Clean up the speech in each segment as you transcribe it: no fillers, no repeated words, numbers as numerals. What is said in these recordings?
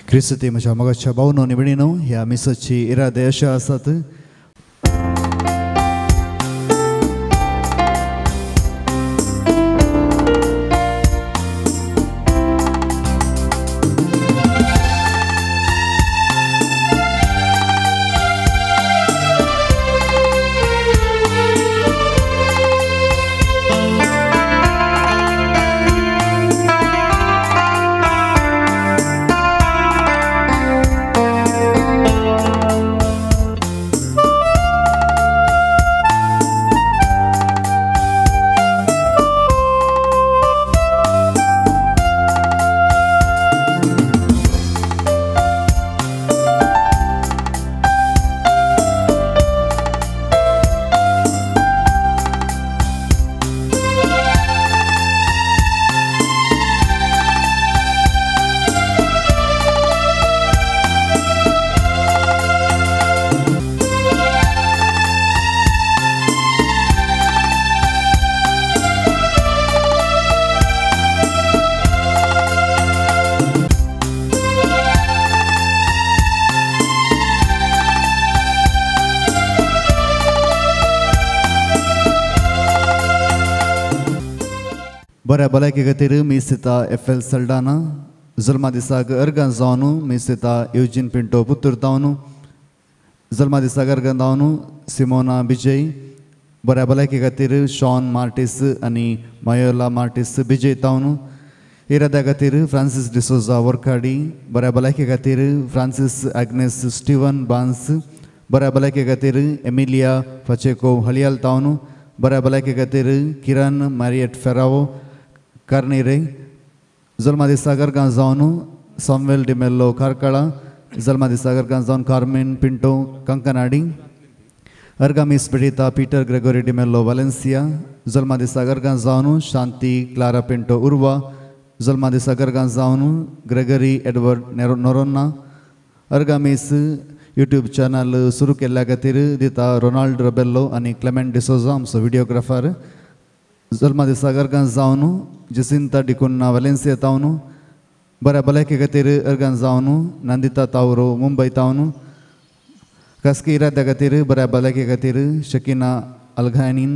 क्रिस्ती म्हज्या मोगाच्या भावनो आनी भयणीनो, ह्या मिसाची इरादे अशे आसात. बऱ्या भलायके खातीर मिसिता एफ एल सल्डाना, जल्मा दिसाक अर्गां जावन मिसिता युजीन पिंटो पुतूर तावन, जल्मा दिसाक अर्गां जावन सिमोना बिजय, बऱ्या भलायके खातीर शॉन मार्टीस आनी मायोला मार्टीस बिजय तावन, इराद्या खातीर फ्रांसीस डिसोजा वर्खाडी, बऱ्या भलायके खातीर फ्रांसीस आग्नेस स्टिवन बांस, बऱ्या भलायके खातीर एमिलिया फाचेको हळियाल तावन, बऱ्या भलायके खातीर किरण मारियट फेरावो कार्निरे, जल्मा दिसा गर्गां जावन सामुएल डिमेल्लो कार्कळा, जल्मा दिसा गर्गां जावन कार्मेन पिंटो कंकनाडी, अर्गा मिस बेडिता पीटर ग्रेगोरी डिमेल्लो वालेन्सिया, जल्मा दिसा गर्गां जावन शांती क्लारा पिंटो उर्वा, जल्मा दिसा गर्गां जावन Gregory Edward नोरोन्ना, अर्गा miss YouTube channel सुरू केल्ल्या खातीर दिता रोनाल्ड रबेल्लो आनी क्लेमेंट डिसोजा आमचो व्हिडियोग्राफर, जल्मा दिसा गर्गां जावन जसिंता डिकुन्ना वालेन्सिया तावन, बऱ्या भलायके खातीर अर्गां जावन नंदिता तावरो मुंबय तावन, खासगी इराद्या खातीर बऱ्या भलायके खातीर शकीना अल्घानीन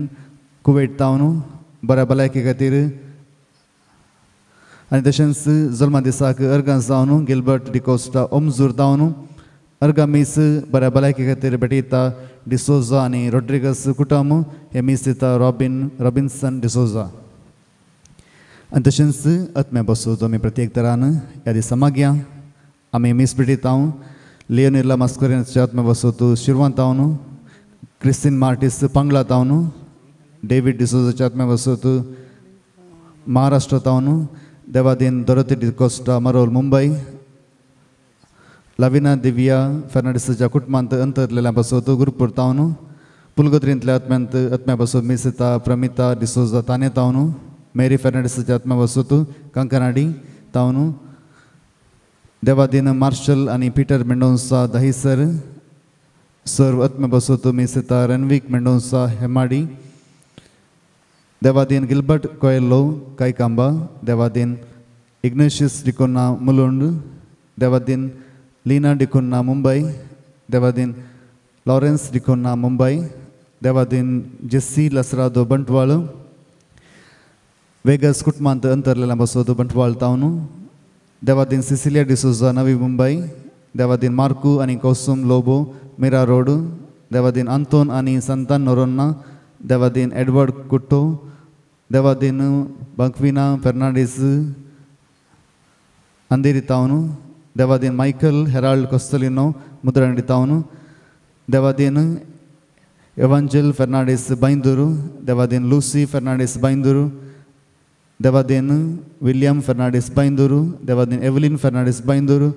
कुवेट तावन, बऱ्या भलायके खातीर आनी तशेंच जल्मा दिसाक अर्गां जावन गिलबर्ट डिकोस्टा ओमजूर तावन, अर्गा मीस बऱ्या भलायके खातीर बेटिता डिसोजा आनी रोड्रिगस कुटुंब हे मीस दिता रॉबिन रॉबिन्सन डिसोजा. आनी तशेंच आत्म्या बसूं आमी प्रत्येक तरान ह्या दिसा मागया आमी मीस भेटयता लियोनिला मास्करेन्सच्या आत्म्या बसूं शिरवंत तावन, क्रिस्तीन मार्टीस पांगला तावन, डेवीड डिसोजाच्या आत्म्या बसूं महाराष्ट्र तावन, देवादीन दोरोती डिकोस्टा मरोल मुंबय, लाविना दिव्या फेर्नांडीसाच्या कुटुंबांत अंतरलेल्या बसोत गुरुपूर तावन, पुलगोत्रींतल्या आत्म्यांत आत्म्या बसोत मिसिता प्रमिता डिसोजा ताने तावन, मेरी फेर्नांडीसाच्या आत्म्या बसोत कंकनाडी तावन, देवादीन मार्शल आनी पीटर मेंडोन्सा दहिसर सर्व आत्म्या बसोत मिसिता रणवीक मेंडोन्सा हेमाडी, देवादीन गिलबर्ट कोयलो कायकांबा, देवादीन इग्नेशियस डिकोन्ना मुलुंड, देवादीन लीना डिकोन्ना मुंबई, देवादीन लॉरेन्स डिकोन्ना मुंबई, देवादीन जेस्सी लसरादो बंटवाळ, वेगस कुटुंबांत अंतरलेल्या बसोत बंटवाळ तावन, देवादीन सिसिलिया डिसोजा नवी मुंबई, देवादीन मार्कू आनी कौसुम लोबो मीरा रोड, देवादीन आंतोन आनी संतान नोरोन्ना, देवादीन एडवर्ड कुट्टो, देवादीन बंकविना फेर्नांडीस अंधेरी तावन, देवादीन मायकल हेराल्ड कोस्तलिनो मुद्रांडी तावन, देवादीन एवांजेल फेर्नांडीस बैंदूरू, देवादीन लुसी फेर्नांडीस बैंदूरू, देवादीन विलियम फेर्नांडीस बैंदूरू, देवादीन एवलिन फेर्नांडीस बैंदूरू,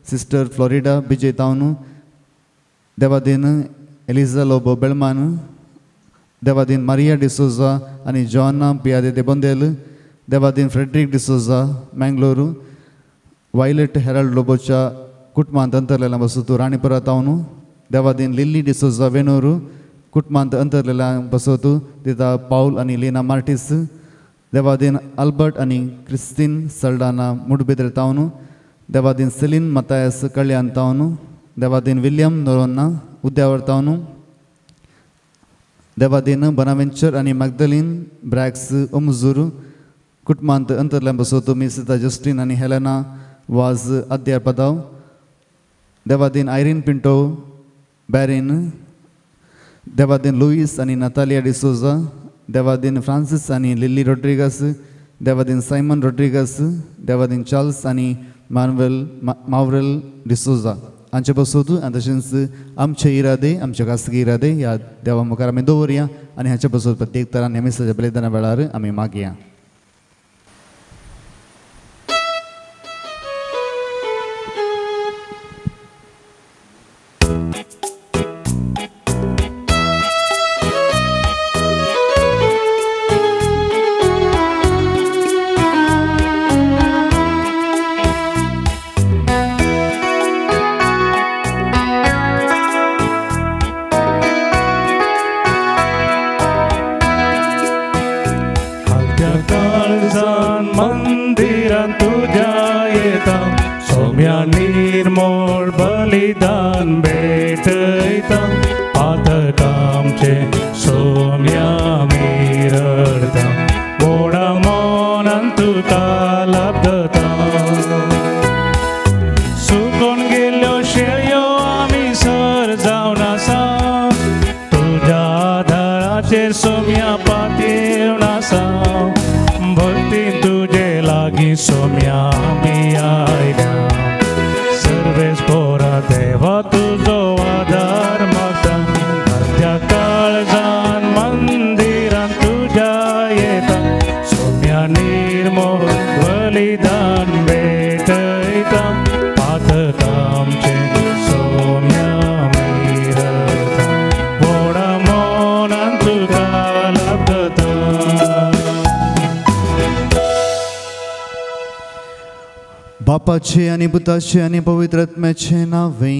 सिस्टर फ्लोरिडा बिजय तावन, देवादीन एलिजा लोबो बेळमान, देवादीन मारिया डिसोजा आनी जॉना पियादे दे बोंदेल, देवादीन फ्रेडरीक डिसोजा मँगलोरू, वायलेट हेराल्ड लोबोच्या कुटुंबांत अंतरलेल्या बसोतू राणीपुरा तावन, देवादीन लिल्ली डिसोजा वेणूर कुटुंबांत अंतरलेल्या बसोतू दिता पावल आनी लिना मार्टीस, देवादीन अल्बर्ट आनी क्रिस्तीन सल्डाना मुडबेद्रे तावन, देवादीन सेलीन मतायस कल्याण तावनु, देवादीन विल्यम नोरोन्ना उद्यावर तावनु, देवादीन बनावेंचर आनी मॅगदलीन ब्रॅक्स ओमजूर कुटुंबांत अंतरल्यान बसोत मिसिता जस्टीन आनी हेलेना वाज अद्यार पदाव, देवादीन आयरीन पिंटो बॅरीन, देवादीन लुईस आनी नतालिया डिसोजा, देवादीन फ्रांसीस आनी Lillie Rodrigues, Devadin Simon Rodrigues, Devadin Charles आनी मानवेल मावरेल डिसोजा हांचे बसोत आनी तशेंच आमचे इरादे आमचे खासगी इरादे ह्या देवा मुखार आमी दवरया आनी हांचे बसोत प्रत्येक तरान ह्या मिसाच्या बलिदाना वेळार आमी मागया. बापाचे आनी पुताचे आनी पवित्र आत्म्याचे नांवे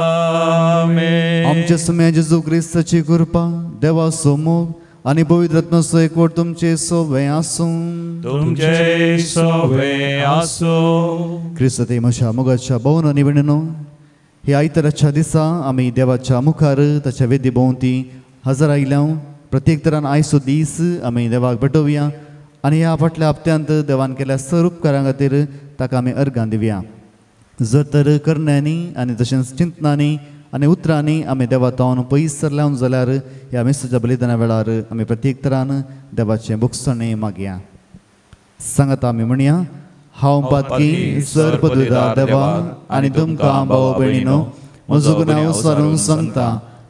आमेन. आमच्या सुम्या जेजू क्रिस्ताची कृपा, देवाचो मोग आनी पवित्र आत्म्याचो एकवट तुमचे सोवे आसूं. तुमचे सोवे आसूं. क्रिस्त ते म्हज्या मोगाच्या भोवन आनी भयणींनो, ह्या आयताराच्या दिसा आमी देवाच्या मुखार ताच्या वेदी भोंवती हजर आयल्या. प्रत्येक तरान आयचो दीस आमी देवाक भेटोवया आनी ह्या फाटल्या हप्त्यांत देवान केल्या सर उपकारां खातीर ताका आमी अर्गां दिवया. जर तर करण्यांनी आनी तशेंच चिंतनांनी आनी उतरांनी आमी देवा तावन पयस सरल्या जाल्यार ह्या मिसाच्या बलिदाना वेळार आमी प्रत्येक तरान देवाचें भोगसणें मागया. सांगाता आमी म्हणया, हांव पातकी सर पदवीदार देवा आनी तुमकां भाव भयणीनो म्हजो गुन्यांव विसरून सांगता,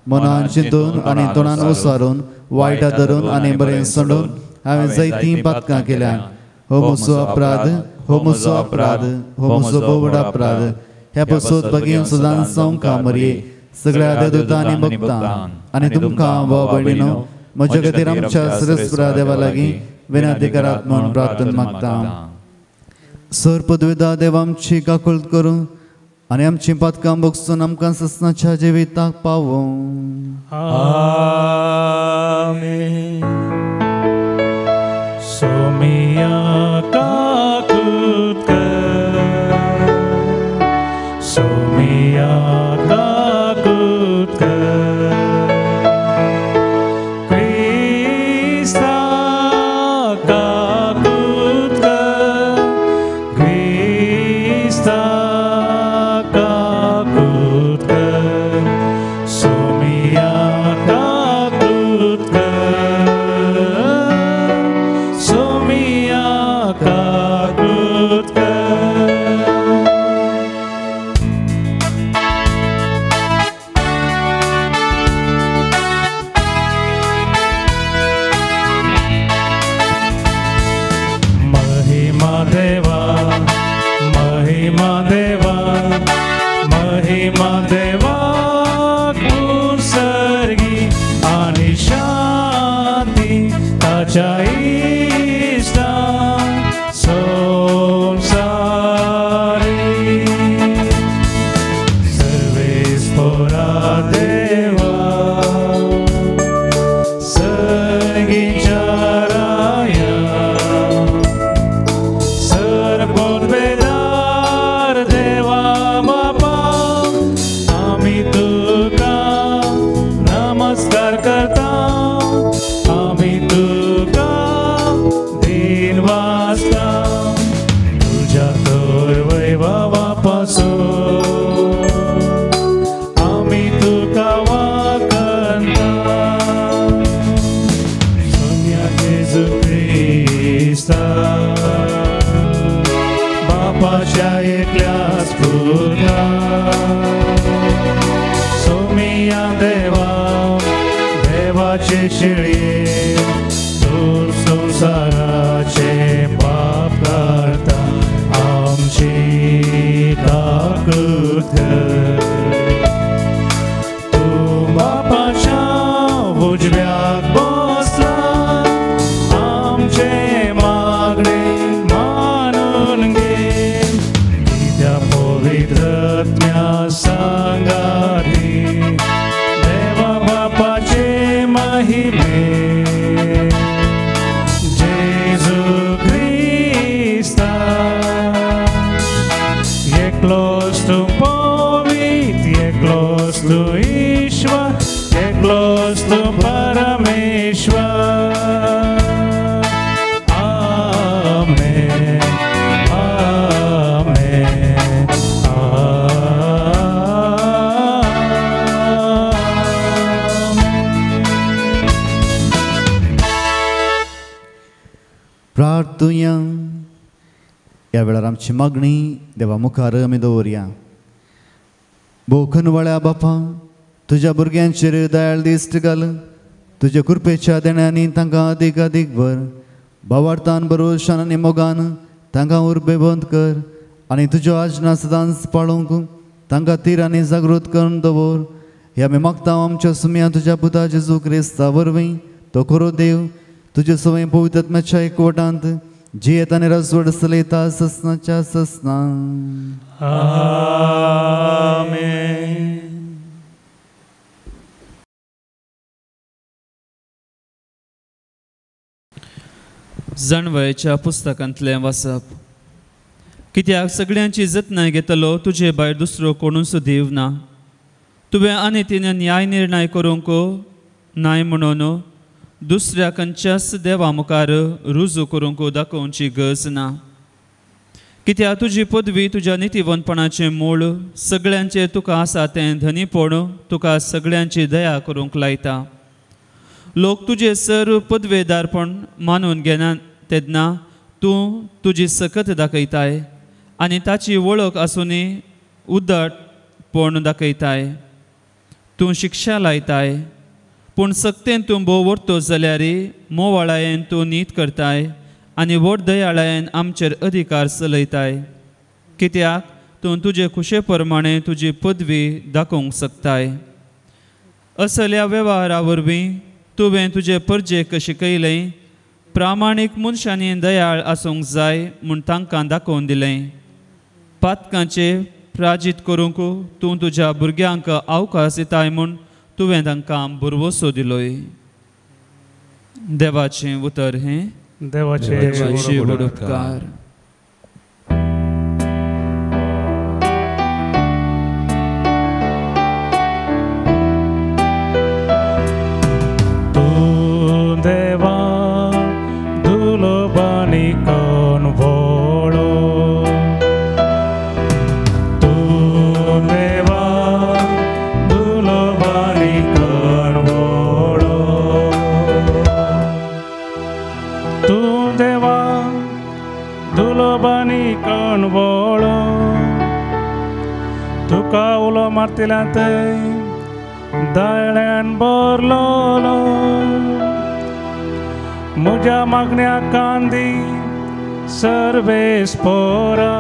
मनान चिंतून आनी तोंडान विसरून, वायटा धरून आनी बरें सोडून हांवें जायतीं पातकां केल्यां. हो म्हजो अपराध, हो म्हजो अपराध, हो म्हजो भोव व्हड अपराध. ह्या पसोत भगीन सदांच संवका मरये सगळ्या देवदूतां आनी भक्तां आनी तुमकां भाव भयणीनो म्हज्या खातीर आमच्या सरस्परा देवा लागीं विनंती करात म्हूण प्रार्थना मागता. सर पदवेदा देव आमची काकुळट करूं आनी आमचीं पातकां भोगसून आमकां ससनाच्या जिविताक पावोवं. आमेन. सोमिया काकूत कर, सोमिया काकूत कर, क्रिस्ता काकूत कर, क्रिस्ता काकूत कर, सोमिया काकूत कर, सोमिया काकूत कर. महिमा देवा, महिमा देवा, महिमा देवा कुसर्गी आणि शांती ताच्या इष्टा संसारी. सर्वेस्पोरा देवा सर्गीच्या राया, सर्वोद्वेदा एकल्याच पुता सोमिया देवा देवाचे शिळये तूं संवसाराचे पाप काडटा आमची ताकद कर तूं बापाच्या उजव्याक बसला आमचे मागणे मानून घे कित्या पवित्र आत्म्या सांगाती देवा बापाचे महिमे जेजू क्रिस्ता एकलोच तूं पवित्र एकलोच तूं ईश्वर एकलोच तूं परमेश्वर आमेन आमेन आमेन. प्रार्थुया. ह्या वेळार आमची मागणी देवा मुखार आमी दवरया. भोव बापा तुज्या भुरग्यांचेर दयाळ दिश्ट घाल तुज्या कृपेच्या देण्यांनी तांकां अदीक अदीक भर भावार्थान भरोशान आनी मोगान तांकां उर्बेबंद कर आनी तुज्यो आजना सदांच पाळूंक तांकां तीर आनी जागृत करून दवर. ह्या आमी मागता आमच्या सुमया तुज्या पुता जेजू क्रिस्ता वरवीं तो खरो देव तुजे सवय पवित्र आत्म्याच्या एकवटांत जियेत आनी रजवड चलयता ससनाच्या ससना. आमेन. जाणवयच्या पुस्तकांतलें वाचप. कित्याक सगळ्यांची जतनाय घेतलो तुजे भायर दुसरो कोणूच देव ना. तुवें आनी तिणें न्याय निर्णय करूंक नाय म्हणून दुसऱ्या खंयच्याच देवा मुखार रुजू करूंक दाखोवची गरज ना. कित्याक तुजी पदवी तुज्या नितीवंतपणाचें मूळ सगळ्यांचें तुका आसा तें धनीपण तुका सगळ्यांची दया करूंक लायता. लोक तुजे सर पदवेदारपण मानून घेना तेन्ना तूं तुजी सकत दाखयताय आनी ताची वळख आसूनय उदटपण दाखयताय. तूं शिक्षा लायताय पूण सक्तेन तूं भोव व्हरतो जाल्यार मोवाळायेन तूं नीत करताय आनी व्हड दयाळायेन आमचेर अधिकार चलयताय. कित्याक तूं तुजे खुशे प्रमाणे तुजी पदवी दाखोवंक शकताय. असल्या वेव्हारा वरवीं तुवें तुजे परजेक शिकयलें प्रामाणीक मनशांनी दयाळ आसूंक जाय म्हूण तांकां दाखोवन दिलें. पातकांचे प्राजीत करूंक तूं तुज्या भुरग्यांक अवकाश दिताय म्हूण तुवें तांकां भरवसो दिलोय. देवाचें उतर हें. देवाचे व्हड उपकार. तूं देवा दुलोबानी कोण व्होळो तूं देवा दुलोबानी कोण व्होळो तूं देवा दुलोबानी कोण व्होळो तुका उलो मारतिल्या थंय दळ्यान भरलोलो म्हज्या मागण्या कांदी सर्वेस पोरा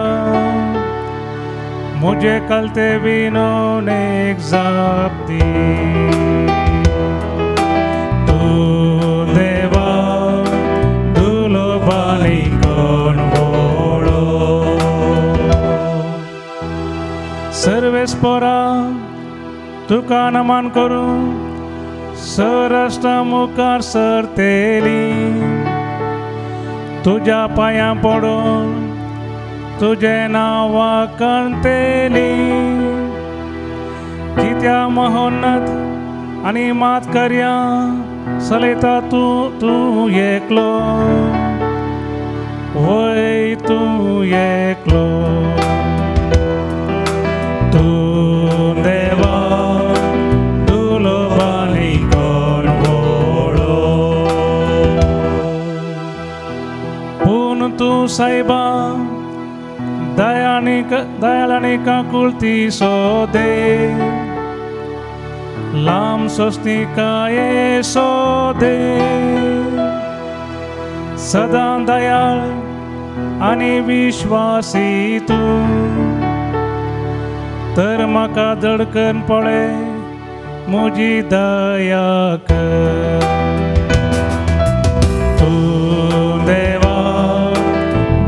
म्हजे कलते विनोनेक जाप दी. तूं देवा दुलोबानी कोण व्होळो सर्वेस पोरा तुका नमन करूं सरस्ता मुखार सरतेली तुज्या पांयां पडून तुजें नांव वाखाणतेली. कित्या महोन्नत आनी मात करया चलयता तूं तूं एकलो वय तूं एकलो. तूं देवा दुलोबानी कोण व्होळो पूण तूं सायबा दयानी दयाळ आनी काकुळती सोदे लांब सोस्तिकाये सोदे सदां दयाळ आनी विश्वासी तूं तर म्हाका दडकन पळे म्हजी दया कर तूं देवा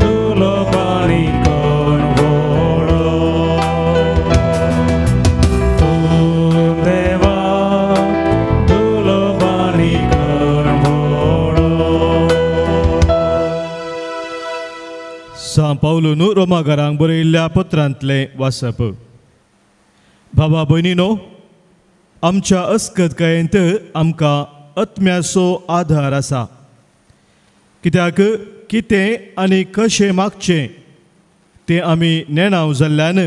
तुलो पाणी कोण व्हडलो तूं देवा तुलो पाणी कोण व्हडलो. सां पावलून रोमाकारांक बरयिल्ल्या पत्रांतलें वाचप. भावा भयणीनो, आमच्या अस्कतकायेंत आमकां आत्म्याचो आधार आसा. कित्याक कितें आनी कशें मागचें तें आमी नेणाव जाल्ल्यान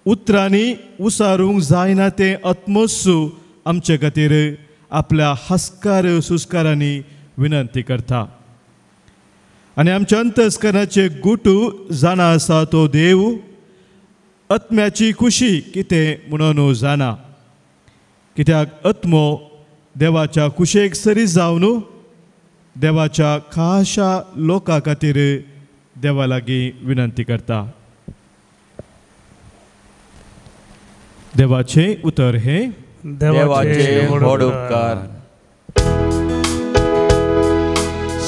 उतरांनी उसारूंक जायना तें आत्मस्सू आमचे खातीर आपल्या हस्कार सुस्कारांनी विनंती करता. आनी आमच्या अंतस्करणाचे गुटू जाणा आसा तो देव आत्म्याची खुशी कितें म्हणून जाणा. कित्याक आत्मो देवाच्या कुशेक सरी जावन देवाच्या खाशा लोकां खातीर देवा लागीं विनंती करता. देवाचें उतर हें देवाचे व्हड उपकार.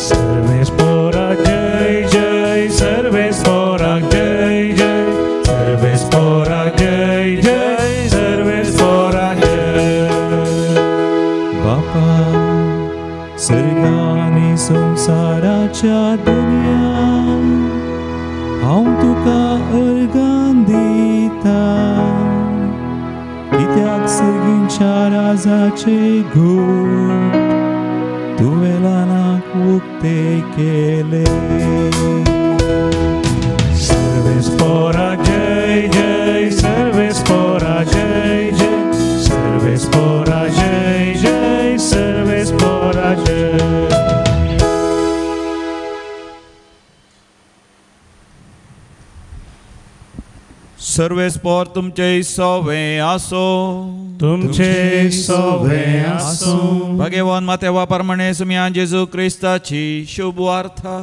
सर्वेस्पोरा जय जय सर्वेस्पोरा जय जय सर्वेस्पोरा जय जय सर्वेस्पोरा जय. बापा सर्गानी संवसाराच्या दुनिया हांव तुका अर्गां दिता. कित्याक सर्गींच्या राजाचे घूट तुवें ल्हानाक उक्ते केले. सर्वेस्पोरा जय जय सर्वेस्पोरा जय जय सर्वेस्पोरा जय जय सर्वेस्पोरा जय. सर्वेस्पोर तुमचे सवे आसो तुमचे सवे आसो. भगवान मातेवा परमणे सुम्या जेजू क्रिस्ताची शुभ वार्ता.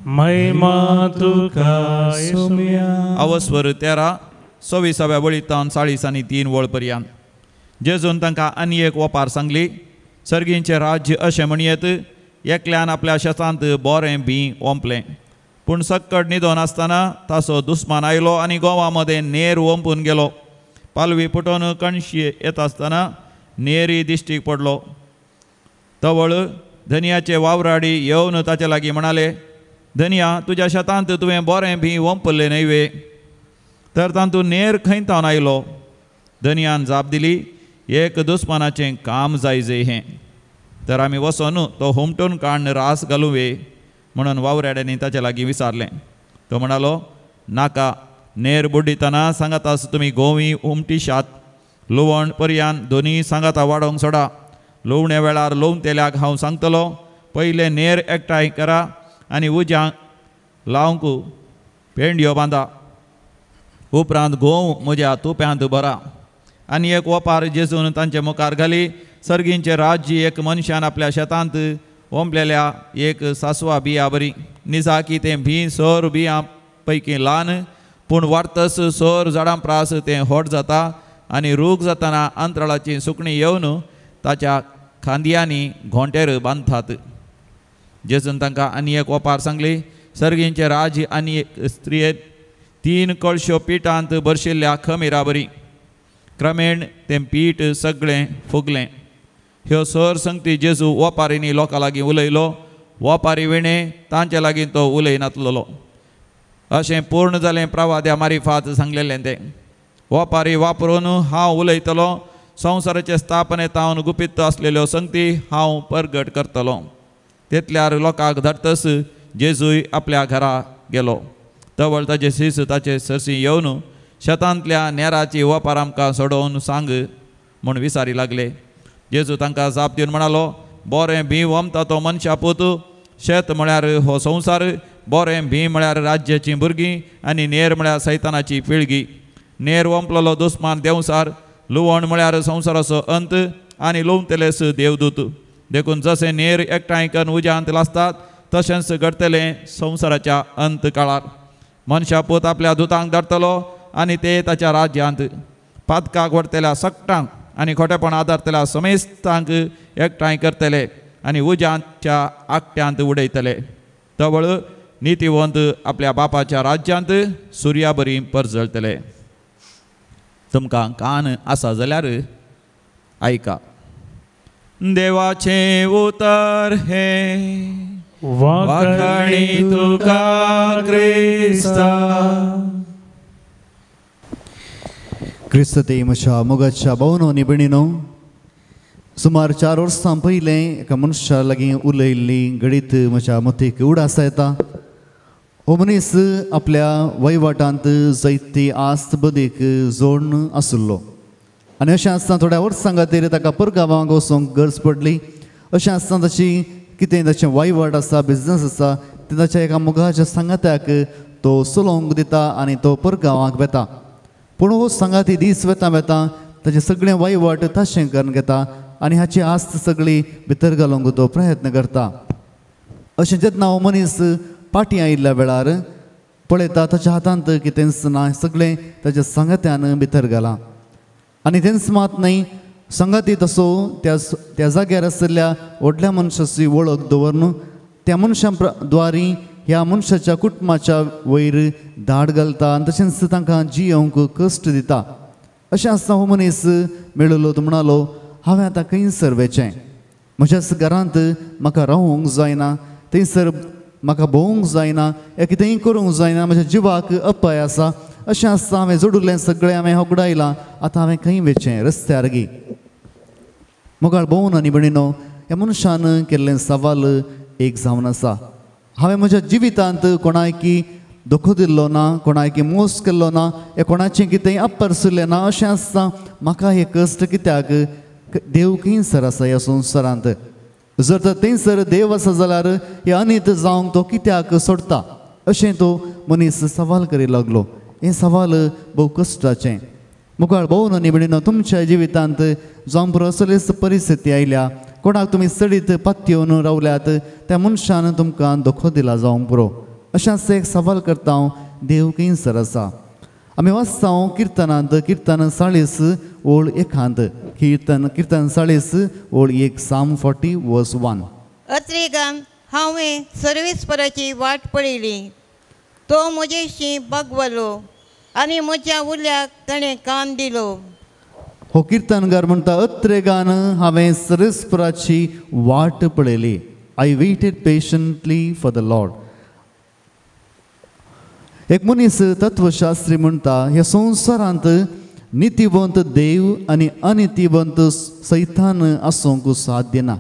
महिमा तुका सुम्या. अवस्वर 13 26व्या वळीतावन 40 आनी 3 वळ पर्यंत. जेजून तांकां आनी एक वपार सांगली. सर्गींचें राज्य अशें म्हणयेत एकल्यान आपल्या शेतांत बोरें बीं ओंपलें. पूण सक्कड न्हिदोन आसतना ताचो दुस्मान आयलो आनी गोवा मदें नेर ओंपून गेलो. पालवी पुटोवन कणशी येता आसतना नेरी दिश्टीक पडलो. तवळ धनयाचे वावराडी येवन ताचे लागीं म्हणाले, धनया तुज्या शेतांत तुवें बोरें बीं ओंपल्लें न्हय वे, तर तातूंत नेर खंय तावन आयलो? धनयान जाप दिली, एक दुस्मानाचें काम जाय जे हें, तर आमी वचोन तो हुमटून काडून रास घालूं वे म्हणून वावराड्यांनी ताचे लागीं विचारलें. तो म्हणालो, नाका, नेर बुड्डितना सांगातास तुमी गोवी हुमटिशात, लुवण पर्यान दोनी सांगाता वाडोवंक सोडा. लुवणे वेळार लुवतेल्याक हांव सांगतलो, पयलें नेर एकठांय करा आनी उज्यांक लावंक पेंडयो बांदा, उपरांत गोंव म्हज्या तुप्यांत भरा. आनी एक वपार जेजून तांचे मुखार घाली. सर्गींचें राज्य एक मनशान आपल्या शेतांत ओंपलेल्या एक सासवा बिया बरी. निजाकी तें भी सोर बियां पैकी ल्हान, पूण वाडतस सोर झाडां प्रास तें होट जाता आनी रूख जातना अंतराळाची सुकणीं येवन ताच्या खांदयांनी घोंटेर बांदतात. जेजून तांकां आनी एक वपार सांगली. सर्गींचें राज्य आनी एक स्त्रियेन 3 कळश्यो पिठांत भरशिल्ल्या खमिरा बरी. क्रमेण तें पीठ सगळें फुगलें. ह्यो सर संगती जेजू वपारींनी लोकां लागीं उलयलो. वपारी विणें तांचे लागीं तो उलयनातलेलो. अशें पूर्ण जालें प्रवाद्या मारिफात सांगलेलें तें. वपारी वापरून हांव उलयतलो, संवसाराचे स्थापने तावन गुपीत आसलेल्यो संगती हांव परगट करतलो. तितल्यार लोकांक धाडतस जेजूय आपल्या घरा गेलो. तवळ ताचे शीस ताचे सरशी येवन शेतांतल्या नेराची वपार आमकां सोडोवन सांग म्हूण विचारी लागले. जेजू तांकां जाप दिवन म्हणालो, बोरें बीं वमता तो मनशा पूत, शेत म्हळ्यार हो संवसार, बोरें भीं म्हळ्यार राज्याचीं भुरगीं आनी नेर म्हळ्यार सैतानाची पिळगी. नेर वंपलेलो दुस्मान देंवसार, लुवण म्हळ्यार संवसाराचो अंत आनी लुवतलेस देवदूत. देखून जशें नेर एकठांय करून उज्यांत लासतात तशेंच घडटलें संवसाराच्या अंत काळार. मनशा पूत आपल्या दुतांक धाडटलो आनी ते ताच्या राज्यांत पातकाक व्हरतल्या सगटांक आनी खोटेपण आदारतल्या समेस्तांक एकठांय करतले आनी उज्यांच्या आकट्यांत उडयतले. तवळ नितीवंत आपल्या बापाच्या राज्यांत सुर्या बरी परजळटले. तुमकां कान आसा जाल्यार आयका. देवाचें उतर हें वाखाणी तुका क्रिस्ता. क्रिस्त ते म्हज्या मोगाच्या भावनो आनी भयणीनो, सुमार 4 वर्सां पयलें एका मनशा लागीं उलयल्ली घडीत म्हज्या मतीक उडास येता. हो मनीस आपल्या वहिवाटांत जायती आस्त बदीक जोडून आशिल्लो आनी अशें आसतना थोड्या वर्सां खातीर ताका परगांवांक वचूंक गरज पडली. अशें आसतना ताची कितें ताचें वहिवाट आसा, बिजनस आसा, तें ताच्या एका मोगाच्या सांगात्याक तो चलोवंक दिता आनी तो परगांवाक वता. पूण हो सांगाती दीस वेता वेता ताचें सगळें वहिवाट ताशें करून घेता आनी हाची आस्त सगळी भितर घालूंक तो प्रयत्न करता. अशें जेन्ना हो मनीस पाटी आयिल्ल्या वेळार पळयता ताच्या हातांत कितेंच ना, सगळें ताच्या सांगात्यान भितर घालां. आनी तेंच मात न्हय, सांगाती तसो त्या जाग्यार आशिल्ल्या व्हडल्या मनशाची वळख दवरून त्या मनशां द्वारी ह्या मनशाच्या कुटुंबाच्या वयर धाड घालता आनी तशेंच तांकां जियोवंक कश्ट दिता. अशें आसतना हो मनीस मेळिल्लो तो म्हणालो, हांवें आतां खंयसर वचें, म्हज्याच घरांत म्हाका रावूंक जायना, थंयसर म्हाका भोवूंक जायना, या कितेंय करूंक जायना, म्हज्या जिवाक अपाय आसा. अशें आसतना हांवें जोडिल्लें सगळें हांवें होगडायलां, आतां हांवें खंय वचें, रस्त्यार गी. मोगाळ भोवन आनी भयणीनो, ह्या मनशान केल्लें सवाल एक जावन आसा. हांवें म्हज्या जिवितांत कोणायकी धोको दिल्लो ना, कोणायकी मोस केल्लो ना, या कोणाचें कितेंय अपरसुल्लें ना. अशें आसतना म्हाका हे कश्ट कित्याक, देव खंयसर आसा ह्या संवसारांत? जर तर थंयसर देव आसा जाल्यार हे अनीत जावंक तो कित्याक सोडटा, अशें तो मनीस सवाल करी लागलो. हें सवाल भोव कश्टाचें. मुखार भोव आनी भयणीनो, तुमच्या जिवितांत जावं पुरो असलीच परिस्थिती आयल्या, कोणाक तुमी चडीत पातयेवन रावल्यात, त्या मनशान तुमकां धोको दिला जावंक पुरो. अशेंच एक सवाल करता हांव, देव खंयसर आसा? आमी वाचता हांव किर्तनांत, किर्तन 40:1, किर्तन 40:1, Psalm 40:1. अत्रेगान हांवें सर्वेस्पराची वाट पळयली, तो म्हजेशी बागवलो आनी म्हज्या उल्याक ताणें कान दिलो. हो किर्तनकार म्हणटा, अत्रेगान हांवें सर्वेस्पराची वाट पळयली. I waited patiently for the Lord. एक मनीस तत्वशास्त्री म्हणटा, ह्या संवसारांत नितीवंत देव आनी अनितीवंत सैतान आसूंक साध्य ना.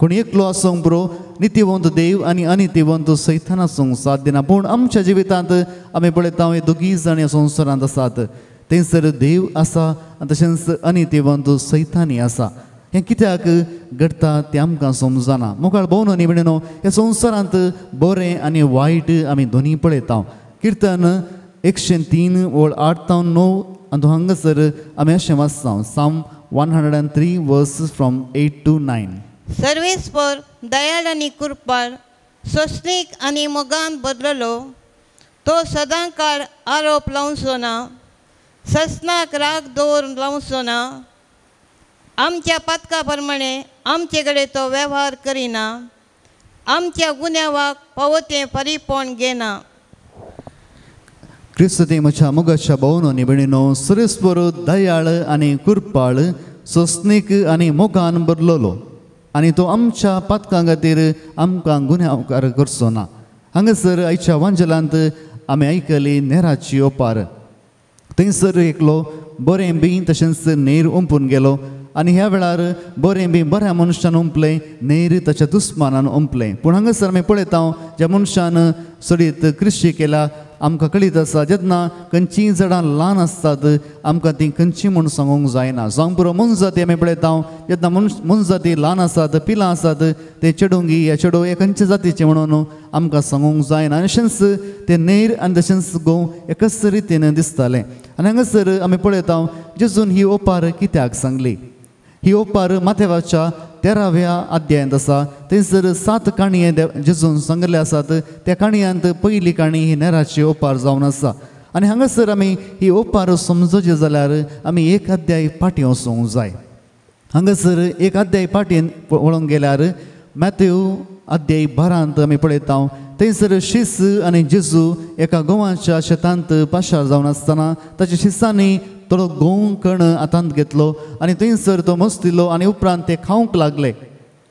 कोण एकलो आसूंक पुरो, नितीवंत देव आनी अनितीवंत सैतान आसूंक साध्य ना. पूण आमच्या जिवितांत आमी पळयता हे दोगी जाण ह्या संवसारांत आसात. थंयसर देव आसा आनी तशेंच अनितीवंत सैतानी आसा. हें कित्याक घडटा तें आमकां समजना. मुखार भोवन आनी भयणीनो, ह्या संवसारांत बरें आनी वायट आमी दोनी पळयता. किर्तन 103:8-9 आनी हांगासर आमी अशें वाचता, Psalm 103:8-9. सर्वेस्पर दयाळ आनी कृपाळ, सोंसणीक आनी मोगान बदललो, तो सदां काळ आरोप लावचो ना, ससनाक राग दवरून लावचो ना, आमच्या पातका प्रमाणे आमचे कडेन तो वेव्हार करिना, आमच्या गुन्यांवाक फावो तें फारीपण घेना. क्रिस्त ते म्हज्या मोगाच्या भावनो आनी भयणीनो, सर्वेस्पर दयाळ आनी कृपाळ, सोंसणीक आनी मोगान बदललो आनी तो आमच्या पातकां खातीर आमकां गुन्यांवकार करचो ना. हांगासर आयच्या वांजलांत आमी आयकली नेराची ओपार. थंयसर एकलो बरें बी तशेंच नेर ओंपून गेलो आनी ह्या वेळार बरें बी बऱ्या मनशान ओंपलें, नेर ताच्या दुस्मानान ओंपलें. पूण हांगासर आमी पळयता ज्या मनशान चडीत कृशी केल्या आमकां कळीत आसा जेन्ना खंयचीय झाडां ल्हान आसतात आमकां ती खंयची म्हूण सांगूंक जायना. जावं पुरो मोनजाती आमी पळयता जेन्ना मोनजाती ल्हान आसात पिलां आसात ते चेडुंगी या चेडो हे खंयचे जातीचे म्हणून आमकां सांगूंक जायना. आनी तशेंच ते नेर आनी तशेंच गोंव एकच रितीन दिसतालें. आनी हांगासर आमी पळयता जेजून ही ओपार कित्याक सांगली. ही ओपार माथेवाच्या 13व्या अध्यायांत आसा. थंयसर 7 काणये जेजून सांगिल्ले आसात. त्या काणयांत पयली काणी ही नेराची ओपार जावन आसा. आनी हांगासर आमी ही ओपार समजची जाल्यार आमी एक अध्याय फाटीं वचूंक जाय. हांगासर एक अध्याय फाटीं वळोवंक गेल्यार मॅथ्यू अध्याय 12 आमी पळयता थंयसर शीस आनी जेजू एका गोवाच्या शेतांत पाशार जावन आसतना ताच्या शिसांनी थोडो गोंव कण हातांत घेतलो आनी थंयसर तो मस्तिलो आनी उपरांत ते खावंक लागले.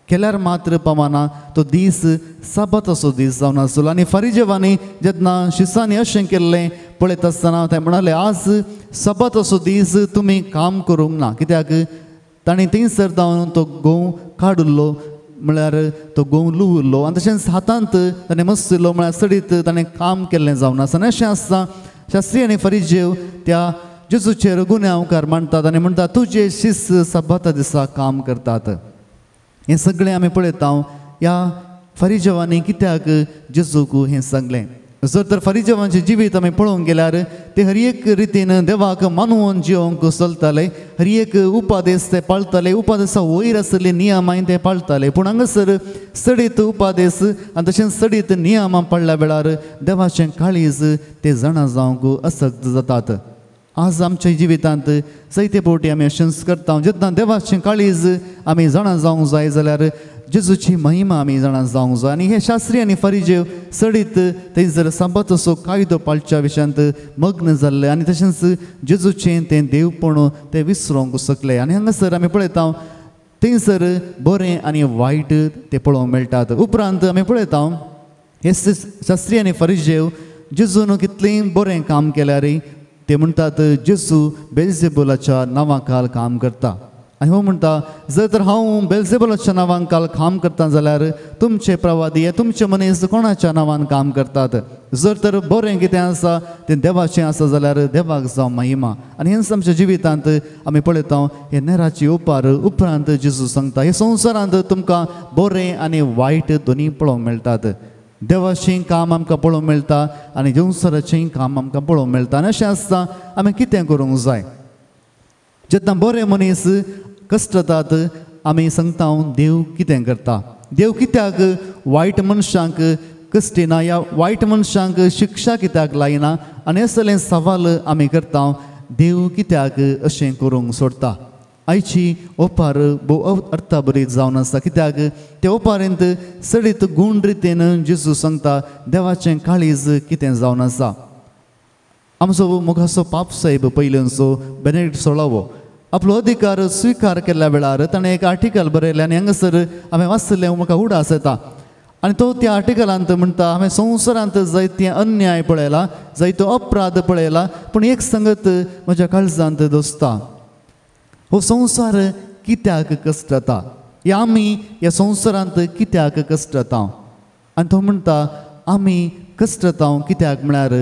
केल्यार मात्र पावना तो दीस साबाताचो दीस जावन आसलो. आनी फारिजेवांनी जेन्ना शिसांनी अशें केल्लें पळयत आसतना ते म्हणाले आज साबाताचो दीस तुमी काम करूंक ना. कित्याक तांणी थंयसर जावन तो गोंव काडुल्लो म्हळ्यार तो गोंव लुवुल्लो आनी तशेंच हातांत ताणें मस्तिलो म्हळ्यार सडीत ताणें काम केल्लें जावन आसा. आनी अशें आसता शास्त्री आनी फारिजेव त्या जेजूचेर गुन्यांवकार मांडटात आनी म्हणटात तुजे शिस सबाता दिसा काम करतात. हें सगळें आमी पळयता ह्या फारिजेवांनी कित्याक जेजूक हें सांगलें. जर तर फारिजेवांचें जिवीत आमी पळोवंक गेल्यार ते हर एक रितीन देवाक मानून जिवंक चलताले, हर एक उपादेस ते पाळटाले, उपादेसा वयर आशिल्ले नियमांय ते पाळटाले. पूण हांगासर सडीत उपादेस आनी तशेंच सडीत नियमां पाळ्ळ्या वेळार देवाचें काळीज ते जाणा जावंक असक्त जातात. आज आमच्या जिवितांत जायते फावटी आमी अशेंच करता जेन्ना देवाचें काळीज आमी जाणा जावंक जाय जाल्यार जेजूची महिमा आमी जाणा जावंक जाय. आनी हे शास्त्री आनी फारिजेव सडीत थंयसर साबाताचो कायदो पाळच्या विशयांत मग्न जाल्ले आनी तशेंच जेजूचें तें देवपण तें विसरोंक शकले. आनी हांगासर आमी पळयता थंयसर बरें आनी वायट तें पळोवंक मेळटात. उपरांत आमी पळयता हे शास्त्री आनी फारिजेव जेजून कितलें बरें काम केल्यार ते म्हणटात जेजू बेल्जेबुलाच्या नांवाखाल काम करता. आनी हो म्हणटा जर तर हांव बेल्जेबुलाच्या नांवाखाल काम करता जाल्यार तुमचे प्रवादी हे तुमचे मनीस कोणाच्या नांवान काम करतात. जर तर बरें कितें आसा तें देवाचें आसा जाल्यार देवाक जावं महिमा. आनी हेंच आमच्या जिवितांत आमी पळयता हे नेराची ओपार उपरांत जेजू सांगता हे संवसारांत तुमकां बरें आनी वायट दोनी पळोवंक मेळटात. देवाचें काम आमकां पळोवंक मेळटा आनी संवसाराचें काम आमकां पळोवंक मेळटा. आनी अशें आसता आमी कितें करूंक जाय. जेन्ना बरे मनीस कश्टतात आमी सांगता देव कितें करता, देव कित्याक वायट मनशांक कश्टिना या वायट मनशांक शिक्षा कित्याक लायना आनी असलें सवाल आमी करता देव कित्याक अशें करूंक सोडटा. आयची ओपार भोव अर्थाभरीत जावन आसा. कित्याक ते ओपारेंत सडीत गूण रितीन जेजू सांगता देवाचें काळीज कितें जावन आसा. आमचो मुखाचो पाप साहेब पयलींचो बेनेडिक्ट 16वो आपलो अधिकार स्विकार केल्ल्या वेळार ताणें एक आर्टिकल बरयलें आनी हांगासर हांवें वाचलें म्हाका उडास येता. आनी तो त्या आर्टिकलांत म्हणटा हांवें संवसारांत जायते अन्याय पळयला, जायतो अपराध पळयला, पूण एक संगत म्हज्या काळजांत दोसता हो संवसार कित्याक कश्टता, या आमी ह्या संवसारांत कित्याक कश्टता. आनी तो म्हणटा आमी कश्टता कित्याक म्हळ्यार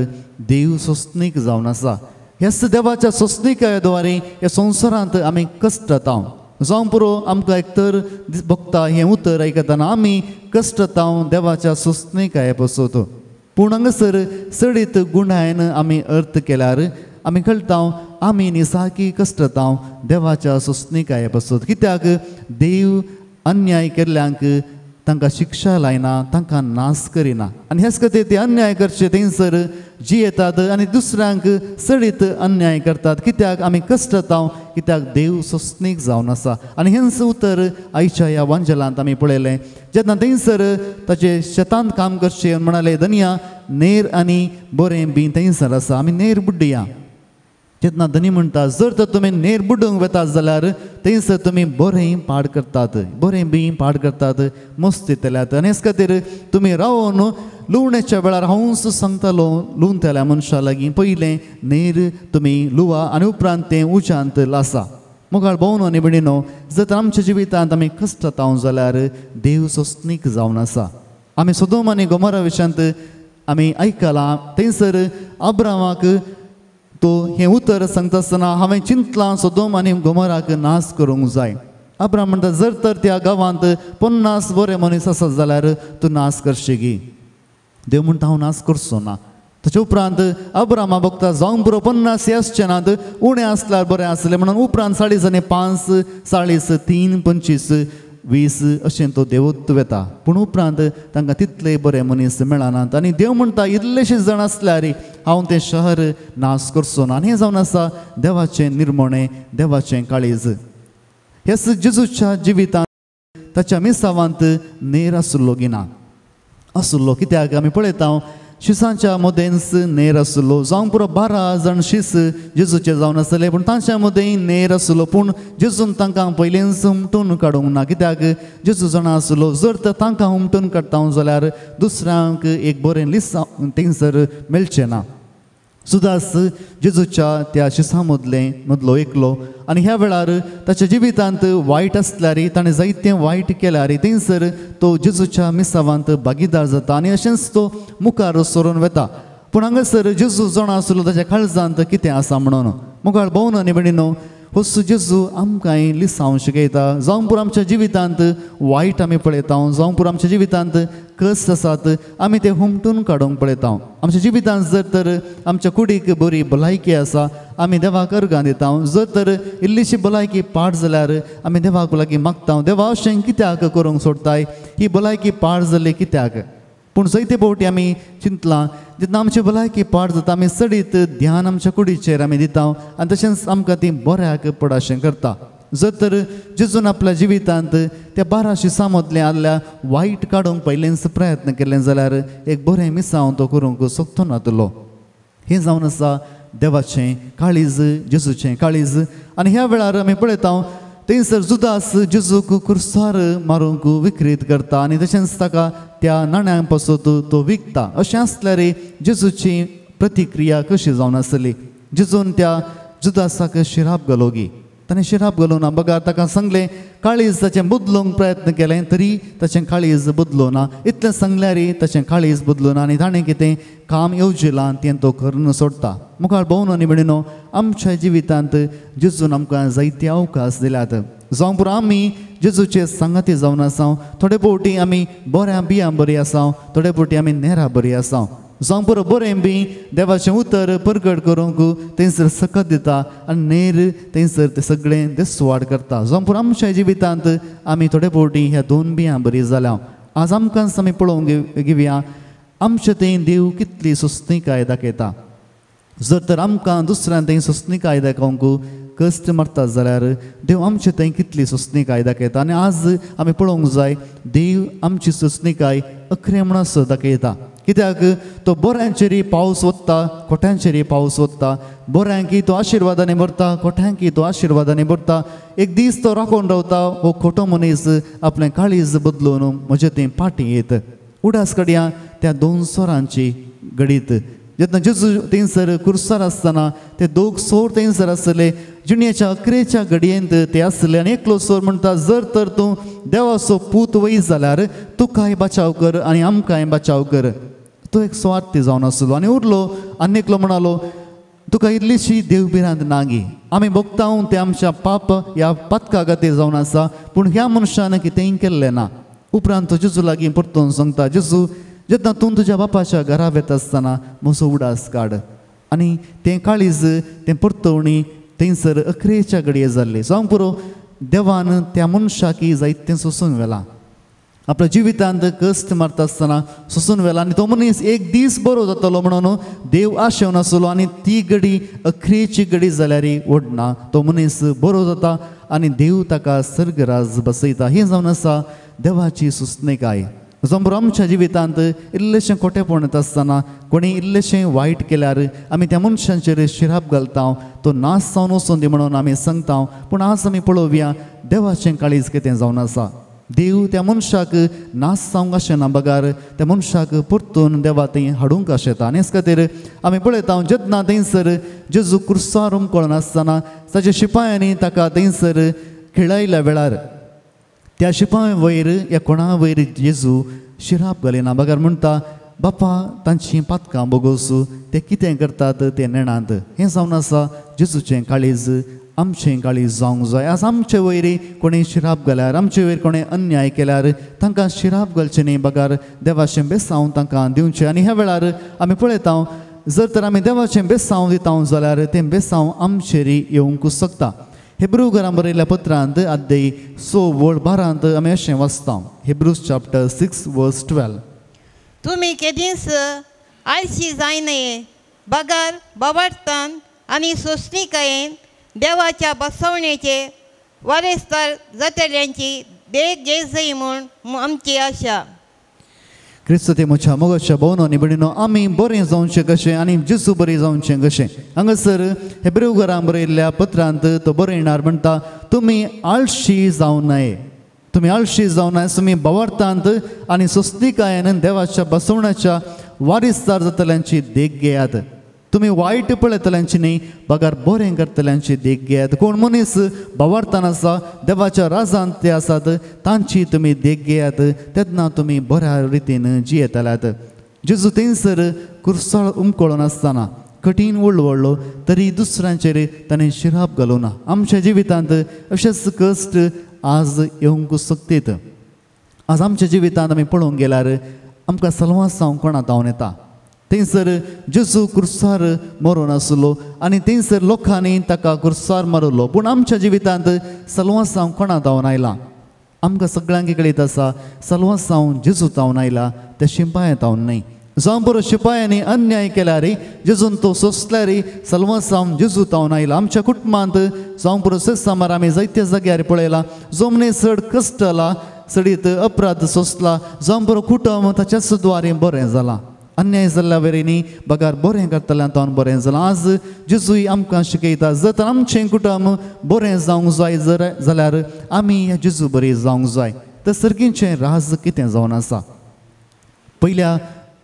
देव सोंसणीक जावन आसा. ह्याच देवाच्या सोंसणीकाये द्वारे ह्या संवसारांत आमी कश्टता. जावं पुरो आमकां एक तर भोगता हें उतर आयकतना आमी कश्टता देवाच्या सोंसणीकाये पसत. पूण हांगासर सडीत गुणायन आमी अर्थ केल्यार आमी कळटा आमी निसाकी कश्टता देवाच्या सोंसणीकाये पसत. कित्याक देव अन्याय केल्ल्यांक तांकां शिक्षा लायना, तांकां नाश करिना. आनी हेच खातीर ते अन्याय करचे थंयसर जियेतात आनी दुसऱ्यांक सडीत अन्याय करतात. कित्याक आमी कश्टता कित्याक देव सोंसणीक जावन आसा. आनी हेंच उतर आयच्या ह्या वांजेलांत आमी पळयलें जेन्ना थंयसर ताचे शेतांत काम करचें म्हणाले धनया नेर आनी बरें बी थंयसर आसा आमी नेर बुड्डया. जेन्ना धनी म्हणटा जर तर तुमी नेर बुडूंक वेतात जाल्यार थंयसर तुमी बरें पाड करतात, बरें बी पाड करतात, मस्त येतल्यात. आनी हेच खातीर तुमी रावन लुवण्याच्या वेळार हांवूच सांगतालो लुवतल्या मनशा लागीं पयलें नेर तुमी लुवा आनी उपरांत तें उज्यांत लासा. मुखार भोवन आनी भयणीनो जर तर आमच्या जिवितांत आमी कश्टता जाल्यार देव सोंसणीक जावन आसा. आमी सोदोम आनी गोमोरा विशयांत आमी आयकलां. थंयसर अब्रामाक तो हें उतर सांगता आसतना हांवें चिंतलां सोदोम आनी गोमोराक नाश करूंक जाय. अब्राम म्हणटा जर तर त्या गांवांत 50 बरे मनीस आसत जाल्यार तूं नाश करशी. देव म्हणटा हांव नाश करचो ना. ताचे उपरांत अब्रामा बघता जावंक पुरो 50 आसचे नात, उणें आसल्यार बरें आसलें म्हणून उपरांत 40 आनी 5, 40, 3, 25, 20 अशें तो देवत वता. पूण उपरांत तांकां तितले बरे मनीस मेळनात आनी देव म्हणटा इल्लेशे जाण आसल्यार हांव तें शहर नाश करचो ना. आनी हें जावन आसा देवाचें निर्मणें, देवाचें काळीज. हेच जेजूच्या जिवितांत ताच्या मिसावांत नेर आसलो की ना आसलो. कित्याक आमी पळयता शिसांच्या मदेंच नेर आसलो. जावंक पुरो 12 जाण शीस जेजूचे जावन आसले, पूण तांच्या मदें नेर आसलो. पूण जेजून तांकां पयलींच हुमटून काडूंक ना. कित्याक जेजू जाणा आसलो जर तर तांकां हुमटून काडटा जाल्यार दुसऱ्यांक एक बरें लिसांव थंयसर मेळचें ना. सुदास जेजूच्या त्या शिसां मदलो एकलो आनी ह्या वेळार ताच्या जिवितांत वायट आसल्यार ताणें जायतें वायट केल्यार थंयसर तो जेजूच्या मिसावांत भागीदार जाता आनी अशेंच तो मुखार सरून वता. पूण हांगासर जेजू जाणा आसलो ताच्या काळजांत कितें आसा म्हणून. मुखार भोवन आनी भयणीनो होच जेजू आमकांय लिसांव शिकयता. जावं पुरो आमच्या जिवितांत वायट आमी पळयता, जावं पुरो आमच्या जिवितांत कश्ट आसात आमी ते हुमटून काडूंक पळयता. आमच्या जिवितांत जर तर आमच्या कुडीक बरी भलायकी आसा आमी देवाक अर्गां दिता. जर तर इल्लीशी भलायकी पाड जाल्यार आमी देवाक लागीं मागता, देवा अशें कित्याक करूंक सोडटाय, ही भलायकी पाड जाली कित्याक. पूण जायते फावटी आमी चिंतलां जेन्ना आमची भलायकी पाड जाता आमी चडीत ध्यान आमच्या कुडीचेर आमी दिता आनी तशेंच आमकां ती बऱ्याक पडाशें करता. जर तर जेजून आपल्या जिवितांत त्या 12 शिसां मदलें आदल्या वायट काडूंक पयलेंच प्रयत्न केलें जाल्यार एक बरें मिसांव तो करूंक शकतो नातलो. हें जावन आसा देवाचें काळीज, जेजूचें काळीज. आनी ह्या वेळार आमी पळयता थंयसर जुदास जेजूक कुर्सार मारूंक विक्रीत करता आनी तशेंच ताका त्या नाण्यां पासत तो विकता. अशें आसल्यार जेजूची प्रतिक्रिया कशी जावन आसली. जेजून त्या जुदासाक शिराप घालो गी, ताणें शिराप घालूं ना बगर ताका सांगलें काळीज ताचें बदलूंक प्रयत्न केलें तरी ताचें काळीज बदलूं ना. इतलें सांगल्यार ताचें काळीज बदलूं ना आनी ताणें कितें काम येवजिलां तें तो करून सोडटा. मुखार भोवन आनी भयणीनो आमच्या जिवितांत जेजून आमकां जायते अवकाश दिल्यात. जावं पुरो आमी जेजूचे सांगाती जावन आसा. थोडे फावटी आमी बऱ्या बियां बरी आसा, थोडे फावटी आमी नेरा बरी आसा. जावं पुरो बरें बी देवाचें उतर परगट करूंक थंयसर सकत दिता आनी नेर थंयसर तें सगळें देसवाड करता. जावं पुरो आमच्या जिवितांत आमी थोडे फावटी ह्या 2 बियां बरी जाल्या. आज आमकां आमी पळोवंक घेवया आमचे थंय देव कितली सोंसणीकाय दाखयता. जर तर आमकां दुसऱ्यान थंय सोंसणीकाय दाखोवंक कश्ट मारता जाल्यार देव आमचे थंय कितली सोंसणीकाय दाखयता. आनी आज आमी पळोवंक जाय देव आमची सोंसणीकाय अखरे म्हणस दाखयता. कित्याक तो बऱ्यांचेरय पावस वता, खोट्यांचेरय पावस वता. बऱ्यांकी तो आशिर्वादांनी भरता, खोट्यांकी तो आशिर्वादांनी भरता. एक दीस तो राखून रावता हो खोटो मनीस आपलें काळीज बदलून म्हजें तें फाटीं येत. उडास कडया त्या 2 सोरांची घडीत जेन्ना जेजू थंयसर कुर्सार आसतना ते 2 सोर थंयसर आसले, जिणेच्या अकरेच्या घडयेंत ते आसले. आनी एकलो सोर म्हणटा जर तर तूं देवाचो पूत वयी जाल्यार तुकाय बचाव कर आनी आमकांय बचाव कर. तो एक स्वार्थी जावन आसलो आनी उरलो. आनी एकलो म्हणालो तुका इल्लीशी देव भिरांत नागी, आमी भोगता ते आमच्या पाप ह्या पातका खातीर जावन आसा, पूण ह्या मनशान कितेंय केल्लें ना. उपरांत तो जेजू लागीं परतून सांगता, जेजू जेन्ना तूं तुज्या बापाच्या घरा वेता आसतना म्हजो उडास काड. आनी तें काळीज तें परतवणी थंयसर अखरेच्या घडये जाल्ली. जावं पुरो देवान त्या मनशाक जायतें सोंसून व्हेलां, आपल्या जिवितांत कश्ट मारता आसतना सोंसून व्हेला आनी तो मनीस एक दीस बरो जातलो म्हणून देव आशेवन आसलो. आनी ती घडी अखरेची घडी जाल्यार ओडना, तो मनीस बरो जाता आनी देव ताका सर्गराज बसयता. हें जावन आसा देवाची सोंसणीकाय. जावं आमच्या जिवितांत इल्लेशें खोटेपण येता आसतना कोणी इल्लेशें वायट केल्यार आमी त्या मनशांचेर शिराप घालता, तो नाश जावन वचून दी म्हणून आमी सांगता. पूण आज आमी पळोवया देवाचें काळीज कितें जावन आसा. देव त्या मनशाक नाश जावंक आशेना बगर त्या मनशाक परतून देवा थंय हाडूंक आशेता. आनी हेच खातीर आमी पळयता जेन्ना थंयसर जेजू कुर्सार हुमकळून आसतना ताच्या शिपायांनी ताका थंयसर खेळयल्या वेळार त्या शिपाय वयर या कोणा वयर जेजू शिराप घालिना बगर म्हणटा बापा तांचीं पातकां बोगोस ते कितें करतात ते नेणात. हें जावन आसा जेजूचें काळीज आमचें काळीज जावंक जाय. आज आमचे वयर कोणें शिराप घाल्यार, आमचे वयर कोणें अन्याय केल्यार तांकां शिराप घालचें न्ही, बगार देवाचें बेसांव तांकां दिवचें. आनी ह्या वेळार आमी पळयता जर तर आमी देवाचें बेसांव दिता जाल्यार तें बेसांव आमचेर येवंक शकता. हेब्रू घरां बरयल्ल्या पत्रांत अध्याय 6 वळ 12 आमी अशें वाचता. Hebrews chapter 6 verse 12. तुमी केदींच आळशी जायनये, बगार बाबाडतान आनी सोंसणीकायेन देवाच्या बसवणेचे वारेसदार जातल्यांची देख घेवची म्हूण आमची आशा. क्रिस्त ते म्हज्या मोगाच्या भोवनो आनी भयणीनो, आमी बरें जावचें कशें आनी जेजू बरें जावचें कशें. हांगासर हेब्रू घरां बरयल्ल्या पत्रांत तो बरयणार म्हणटा तुमी आळशी जावं नये, तुमी आळशी जावं नये, तुमी बावार्थांत आनी सोंसणीकायेन देवाच्या बसवण्याच्या वारीसदार जातल्यांची देख घेयात. तुमी वायट पळयतल्यांची न्ही, बगार बरें करतल्यांची देख घेयात. कोण मनीस बावार्थान आसा, देवाच्या राजांत ते आसात, तांची तुमी देख घेयात, तेन्ना तुमी बऱ्या रितीन जियेतल्यात. जेजू थंयसर कुरसाळ उमकळून आसतना कठीण व्हडलो तरी दुसऱ्यांचेर ताणें शिराप घालूं ना. आमच्या जिवितांत अशेंच कश्ट आज येवंक शकतात. आज आमच्या जिवितांत आमी पळोवंक गेल्यार आमकां सलवासांव कोणा धांवन येता. थंयसर जेजू कुर्सार मरून आसलो आनी थंयसर लोकांनी ताका कुर्सार मारलो, पूण आमच्या जिवितांत सलवासांव कोणा धांवन आयला? आमकां सगळ्यांक कळीत आसा सलवासांव जेजू धांवन आयला, त्या शिपाया धांवन न्हय. जावं बरो शिपायांनी अन्याय केल्यार जेजून तो सोंसल्यार सलवासांव जेजू धांवन आयला. आमच्या कुटुंबांत जावं बरो सेसामार आमी जायत्या जाग्यार पळयला, जोमने चड कश्ट जाला, चडीत अपराध सोंसला, जावं बरो कुटुंब ताच्याच द्वारे बरें जालां. अन्याय जाल्ल्या वेरेंनी बगार बरें करतल्यान तो बरें जालां. आज जेजूय आमकां शिकयता जर तर आमचें कुटुंब बरें जावंक जाय जर जाल्यार आमी ह्या जेजू बरें जावंक जाय. तर सर्गींचें राज कितें जावन आसा? पयल्या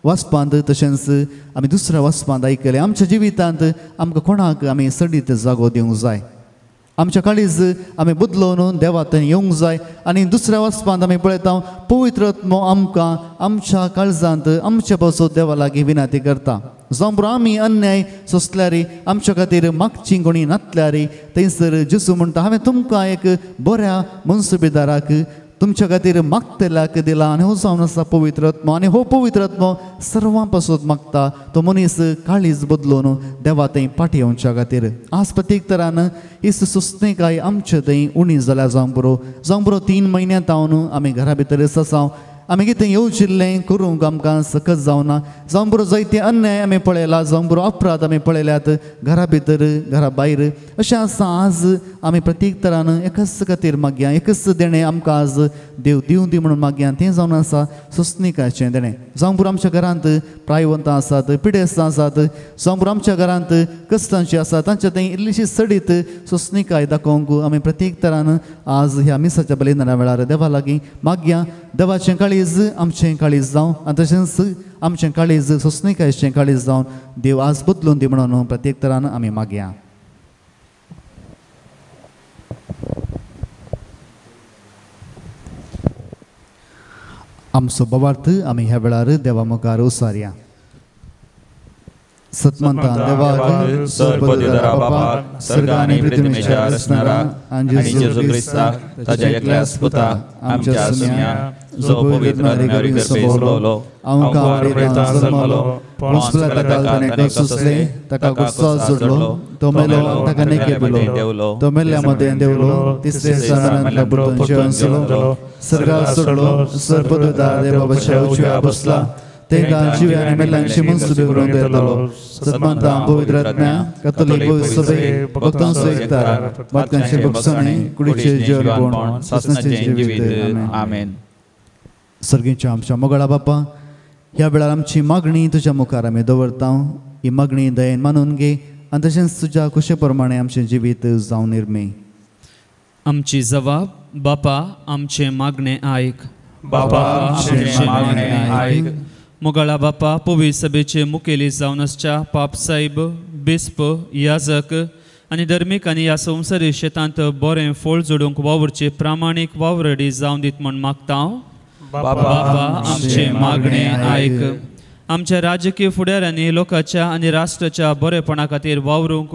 वाचपांत तशेंच आमी दुसऱ्या वाचपांत आयकलें आमच्या जिवितांत आमकां कोणाक आमी सडीत जागो दिवंक जाय, आमच्या काळीज आमी बदलोवन देवा थंय येवंक जाय. आनी दुसऱ्या वाचपांत आमी पळयता पवित्र आत्मो आमकां आमच्या काळजांत आमच्या पासून देवा लागीं विनंती करता. जावं बरो आमी अन्याय सोंसल्यार आमच्या खातीर मागची कोणी नातल्यार थंयसर जेजू म्हणटा हांवें तुमकां एक बऱ्या मनसुबेदाराक तुमच्या खातीर मागतल्याक दिला. आनी हो जावन आसा पवित्र आत्मो. आनी हो पवित्र आत्मो सर्वां पासून मागता तो मनीस काळीज बदलून देवा थंय पाटी येवच्या खातीर. आज प्रत्येक तरान ही सोंसणीकाय आमचे थंय उणी जाल्या. जावं बरो 3 म्हयन्यांत हांव आमी घरा भितर आसा, आमी कितें येवजिल्लें करूंक आमकां सकत जावना. जावं बरो जायते अन्याय आमी पळयला, जावं बरो अपराध आमी पळयल्यात घरा भितर घरा भायर. अशें आसा आज आमी प्रत्येक तरान एकच खातीर मागया, एकच देणें आमकां आज देव दिवं दी म्हणून मागया, तें जावन आसा सोंसणीकायचें देणें. जावं बरो आमच्या घरांत प्रायवंतां आसात, पिडेस्तां आसात, जावं बरो आमच्या घरांत कश्टांची आसात, तांच्या थंय इल्लीशी सडीत सोंसणीकाय दाखोवंक आमी प्रत्येक तरान आज ह्या मिसाच्या बलिदाना वेळार देवा लागीं मागया. देवाचें काळीज आमचें काळीज जावं आनी तशेंच आमचें काळीज सोंसणीकायचें काळीज जावन देव आज बदलून दी म्हणून प्रत्येक तरान आमी मागया. आमचो भावार्थ आमी ह्या वेळार देवा मुखार उसारया. सतमंता देवाक सर्वपदवीधरा बापाक सर्ग आनी पृथ्वीच्या रचणाराक आनी जेजू क्रिस्ताक ताच्या एकल्याच पुताक आमच्या सुम्या जो पवित्र आत्म्या गर्भे आमकां जल्मलो, ताका ताणें सोंसलें, ताका गुस्सो जोडलो, तो मेलो, ताका नेके दिलो, तो मेल्ल्या मदें देवलो, तिसरे दिसा मरणांतल्या पुरतून जिवन सोडलो, सर्गाक सोडलो, सर्वपदवीधर देवा उजव्या बसला, तेका जिव्या आनी मेल्ल्यांची मनसुबी करून येतलो. सतमंता पवित्र आत्म्या कथोलीक पवित्र सभे भक्तांचो एकतार पातकांचे भोगसणे कुडीचे जीवनपण सासणाचें जिवीत. आमेन. सर्गीच्या आमच्या मोगाळा बापा, ह्या वेळार आमची मागणी तुज्या मुखार आमी दवरता. ही मागणी दयेन मानून घे आनी तशेंच तुज्या खुशे प्रमाणे आमचें जिवीत जावन निर्मे. आमची जबाब बापा आमचें मागणें आयक, बापा आमचें मागणें आयक. मोगाळा बापा, पवित्र सभेचे मुखेली जावन आसच्या पाप साहेब, बिस्प, याजक आनी धर्मीक आनी ह्या संवसारी शेतांत बरें फळ जोडूंक वावुरचे प्रामाणीक वावरडी जावन दीत म्हूण मागता. बापा आमचें मागणें आयक. आमच्या राजकीय फुडाऱ्यांनी लोकांच्या आनी राष्ट्राच्या बरेपणा खातीर वावरूंक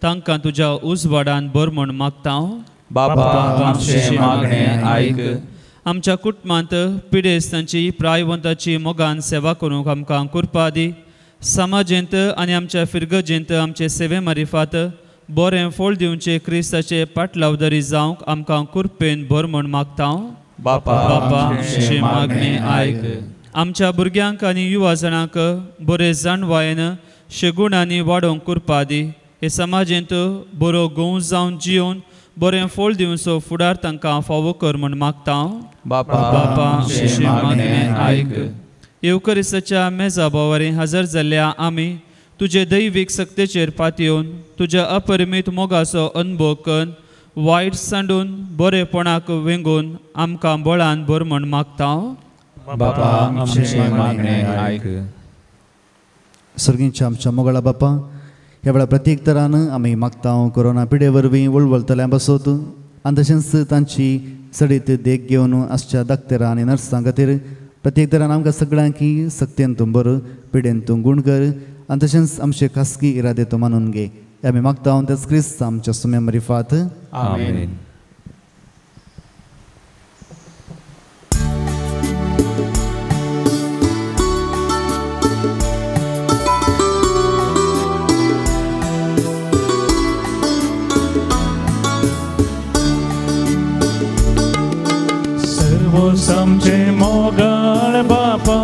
तांकां तुज्या उजवाडान भर म्हूण मागता. बापा आमचें मागणें आयक. आमच्या कुटुंबांत पिडेस्तांची प्रायवंताची मोगान सेवा करूंक आमकां कृपा दी. समाजेंत आनी आमच्या फिरगजेंत आमचे सेवे मारिफात बरें फळ दिवचे क्रिस्ताचे पाटलावदारी जावंक आमकां कृपेन भर म्हूण मागता. बापा आमचें मागणें आयक. आमच्या भुरग्यांक आनी युवा जाणांक बरे जाणवायेन शेगुणांनी वाडोवंक कृपा दी. हे समाजेंत बरो गोंव जावन जियोवन बरें फळ दिवचो फुडार तांकां फावो कर म्हूण मागता. बापा आमचें मागणें आयक. येवकरिस्ताच्या मेजा बोवारी हजर जाल्ल्या आमी तुजे दैवीक सक्तेचेर पातयेवन तुज्या अपरिमीत मोगाचो अनुभव करून वायट सांडून बरेपणाक वेंगून आमकां बळान भर म्हूण मागता. बापा आमचें मागणें आयक. सर्गींच्या आमच्या मोगळा बापा, ह्या वेळार प्रत्येक तरान आमी मागता कोरोना पिडे वरवीं वळवळतल्यां बसोत आनी तशेंच तांची चडीत देख घेवन आसच्या दाक्तेरां आनी नर्सां खातीर प्रत्येक तरान आमकां सगळ्यांकी सक्तेन तूं बरो पिडेन तूं गूण कर आनी तशेंच आमचे खासगी इरादे तूं मानून घे. आमी मागता त्याच क्रिस्त आमच्या सुम्या मरिफात. आमेन. आमचे मोगाळ बापा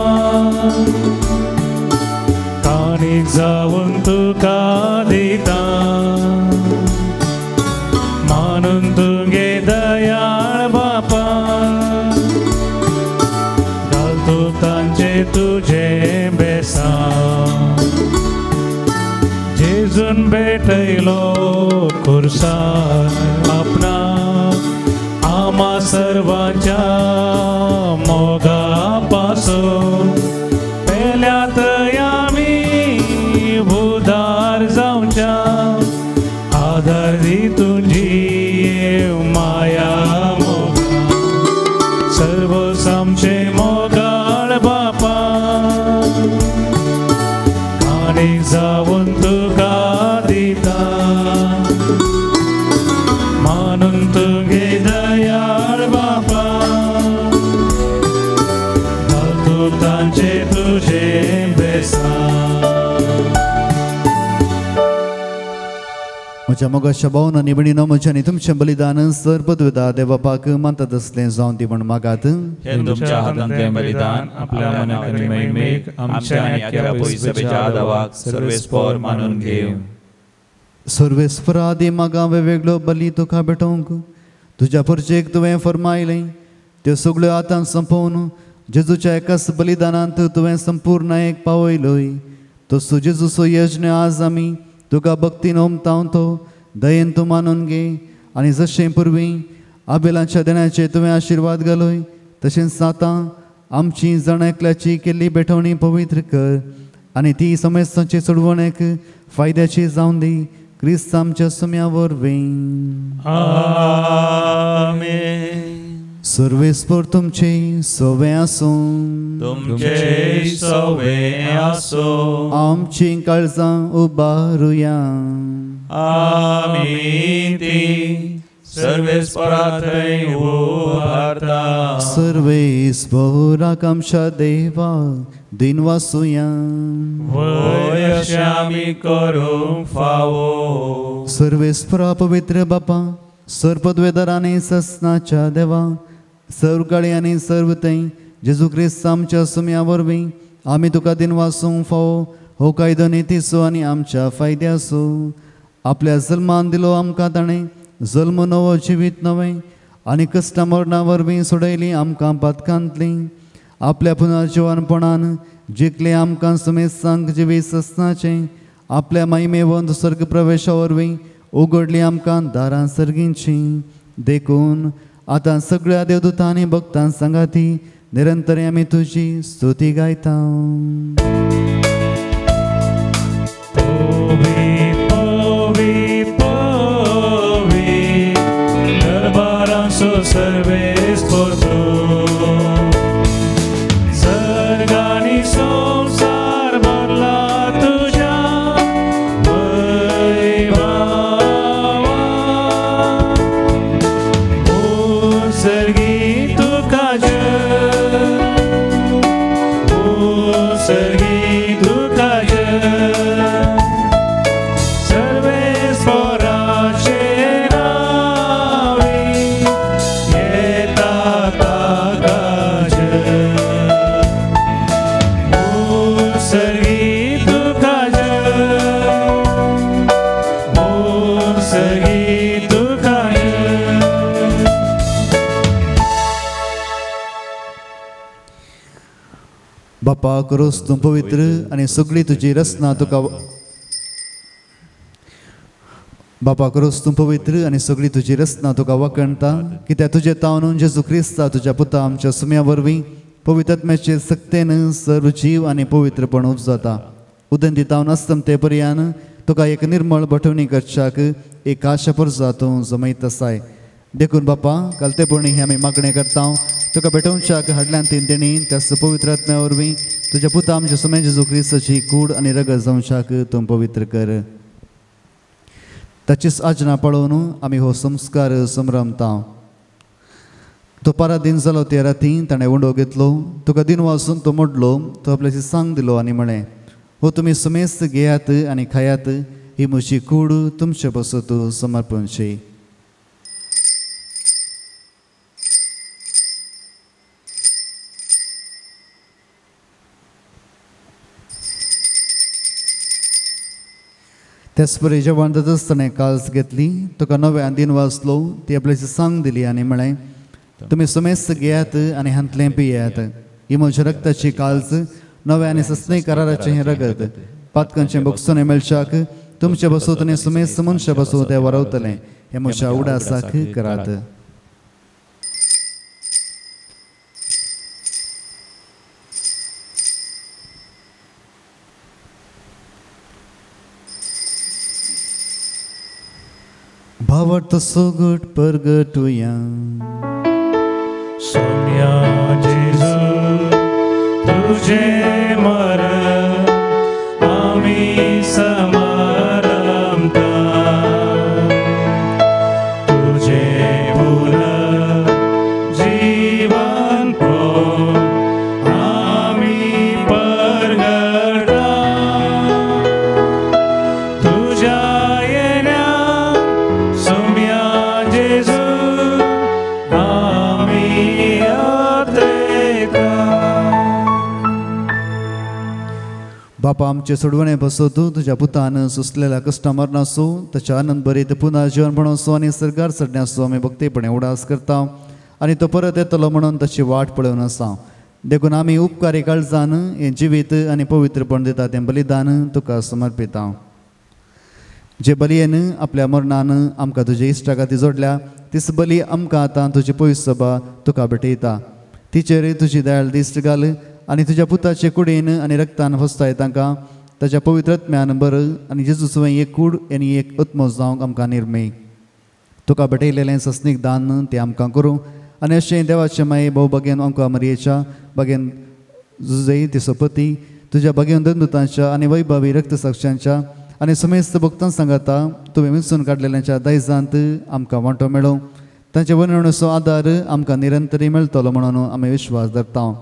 काणीक जावन तुका दिता मानून तुगे दयाळ बापा घालतो तांचे तुजे बेसा जेजून भेटयलो खुर्सान आपणा आमा सर्वांच्या मोगा पासून पेल्यात आमी उदार जावच्या आदार दी तुजी माया मोगा सर्व आमचे मोगाळ बापा काणीक जावन तुका दिता मानून तुगे दयाळ बापा घालतो तांचे तुजे बेसा. म्हज्या मोगाच्या भावन आनी भयणीनो, म्हज्या आनी तुमचें बलिदान सर पदवेदा देवबापाक मानता तसलें जावन दी म्हूण मागात. हे तुमच्या हातांतलें बलिदान आपल्या मनाक आनी महिमेक आमच्या आनी आख्या पयसभेच्या आदावाक सर्वेस्पोर मानून घेव. सर्वेस्परा दी मागा वेगवेगळो बली तुका भेटोवंक तुज्या पुरचेक तुवें फरमायलें त्यो सगळ्यो आतां सोंपोवन जेजूच्या एकाच बलिदानांत तुवें संपूर्ण एक पावयलोय. तसो जेजूचो यज्ञ आज आमी तुका भक्तीन ओमतावन तो दयेन तूं मानून घे आनी जशें पुर्वी आबेलाच्या देण्याचे तुवें आशिर्वाद घालोय तशेंच आतां आमची जण एकल्याची केल्ली भेटवणी पवित्र कर आनी ती समेस्तांचे सोडवणेक फायद्याची जावन दी. क्रिस्त आमच्या सुम्या वरवीं. आमेन. सर्वेस्पर तुमचे सवे आसूं. तुमचे सवे आसूं. आमची काळजां उबारुया. आमी ती सर्वेस्परा थंय उबारता. सर्वेस्पराक आमच्या देवा दिनवासुया. वय अशें आमी करूंक फावो. सर्वेस्परा पवित्र बापा सर्पद्वेदर आनी ससनाच्या देवा सर्व काळी आनी सर्व थंय जेजू क्रिस्त आमच्या सुम्या वरवीं आमी तुका दिनवासूंक फावो हो कायदो नितीचो आनी आमच्या फायद्याचो. आपल्या जल्मान दिलो आमकां ताणें जल्म नवो जिवीत नवें आनी कश्टां मरणा वरवीं सोडयली आमकां पातकांतली. आपल्या पुनर्जिवनपणान जिखले आमकां सुमेस्तांक जिवीत ससनाचें आपल्या महिमेवंत स्वर्ग प्रवेशा वरवीं उगडली आमकां दारां सर्गींची. देखून आतां सगळ्या देवदूतांनी भक्तां सांगाती निरंतर आमी तुजी स्तुती गायता. सर्वेस्पोर तूं सर्गानी संवसार बंदगी तुका. बापा करोस तूं पवित्र आनी सगळी तुजी रचना तुका. बापा करोस तूं पवित्र आनी सगळी तुजी रचना तुका वाखणता, कित्याक तुजे तावन जेजू क्रिस्ता तुज्या पुता आमच्या सुम्या वरवीं पवित्रात्म्याचे सक्तेन सर्व जीव आनी पवित्रपण उपजाता. उदंती तावन अस्तमते पर्यान तुका एक निर्मळ बठवणी करच्याक एक आशा परजा तूं जमयत आसाय. देखून बापा कालतेपणी हें आमी मागणें करता, तुका भेटोवच्याक हाडल्यान तीन देणी त्याच पवित्र आत्म्या वरवीं तुज्या पुता आमच्या सुम्या जेजू क्रिस्ताची कूड आनी रगत जावच्याक तूं पवित्र कर. ताचीच आजना पळोवन आमी हो संस्कार संभ्रमता. तो पारा दिन जालो त्या राती ताणें उंडो घेतलो, तुका दिन वासून तो मोडलो, तो आपल्याची सांग दिलो आनी म्हळें, हो तुमी समेस्त घेयात आनी खायात, ही म्हजी कूड तुमचे पासत समर्पणची. त्याच परी जेवण जाताच ताणें काल्स घेतली, तुका नव्यान दिन वाचलो, ती आपल्याची सांग दिली आनी म्हळें, तुमी समेस्त घेयात आनी हांतलें पियात, ही म्हज्या रक्ताची काल्स नव्या आनी सस्नी कराराचें हें रगत पातकांचें भोगसणें मेळच्याक तुमचे बसोत आनी समेस्त मनशा बसोत तें वरवतलें. हें म्हज्या उडासाक करात. भावार्थ सोगट परगटुया. सोम्या जेजू तुझे मरण आमी समारंभता, तुझे पुनर्जीवन आमी परगटा, तुझ्या येण्या सोम्या जेजू आमी यात्रेता. बापा आमचे सोडवणे बसोतू तुज्या पुतान सोंसलेल्या कश्टा मरणासो ताच्या आनंद बरीत पुनः जीवन म्हणोसो आनी सरकार चडण्यासो आमी भक्तीपणे उडास करता आनी तो परत येतलो म्हणून ताची वाट पळोवन आसा. देखून आमी उपकारी काळजान हें जिवीत आनी पवित्रपण दिता तें बलिदान तुका समर्पिता. जे बलयेन आपल्या मरणान आमकां तुजे इश्टा खातीर जोडल्या तीच बली आमकां आतां तुजी पयस सभा तुका भेटयता. तिचेर तुजी दयाळ दिश्ट घाल आनी तुज्या पुताचे कुडीन आनी रक्तान फसताय तांकां ताच्या पवित्र आत्म्यान बर आनी जेजू सुवें एक कूड आनी एक आत्मो जावंक आमकां निर्मय. तुका भेटयलेलें सस्नीक दान तें आमकां करूं आनी अशें देवाचे माये भोव बागेन आमकां मरयेच्या बागेन जुजय तिचो पती तुज्या बागेन दंदुतांच्या आनी वैभवी रक्तसाक्षांच्या आनी समेस्त भक्तां सांगाता तुवें विंचून काडलेल्यांच्या दायजांत आमकां वांटो मेळूं. तांचे वर्णनेचो आदार आमकां निरंतरी मेळटलो म्हणून आमी विश्वास धरता.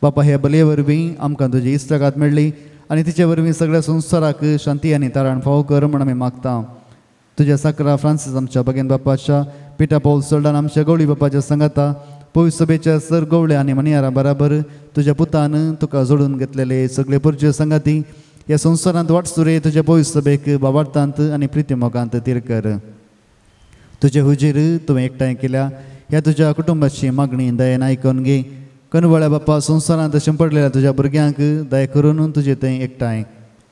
बापा हे बलये वरवीं आमकां तुजी इश्टागात मेळ्ळी आनी तिचे वरवीं सगळ्या संवसाराक शांती आनी तारण फावो कर म्हण आमी मागता. तुज्या साकरा फ्रांसीस आमच्या बगेन बापाच्या पिटा पावल सल्डान आमच्या गवळी बापाच्या सांगाता पवित्र सभेच्या सर गवळे आनी मनियारा बराबर तुज्या पुतान तुका जोडून घेतलेले सगळे पुरजे सांगाती ह्या संवसारांत वाटसुरे तुज्या पवित्र सभेक बाबार्थांत आनी प्रितीमोगांत तीर कर. तुजे हुजीर तुवें एकठांय केल्या ह्या तुज्या कुटुंबाची मागणी दयेन आयकून घे. कनवळ्या बापा संवसारांत शिंपडलेल्या तुज्या भुरग्यांक दया करून तुजे थंय एकठांय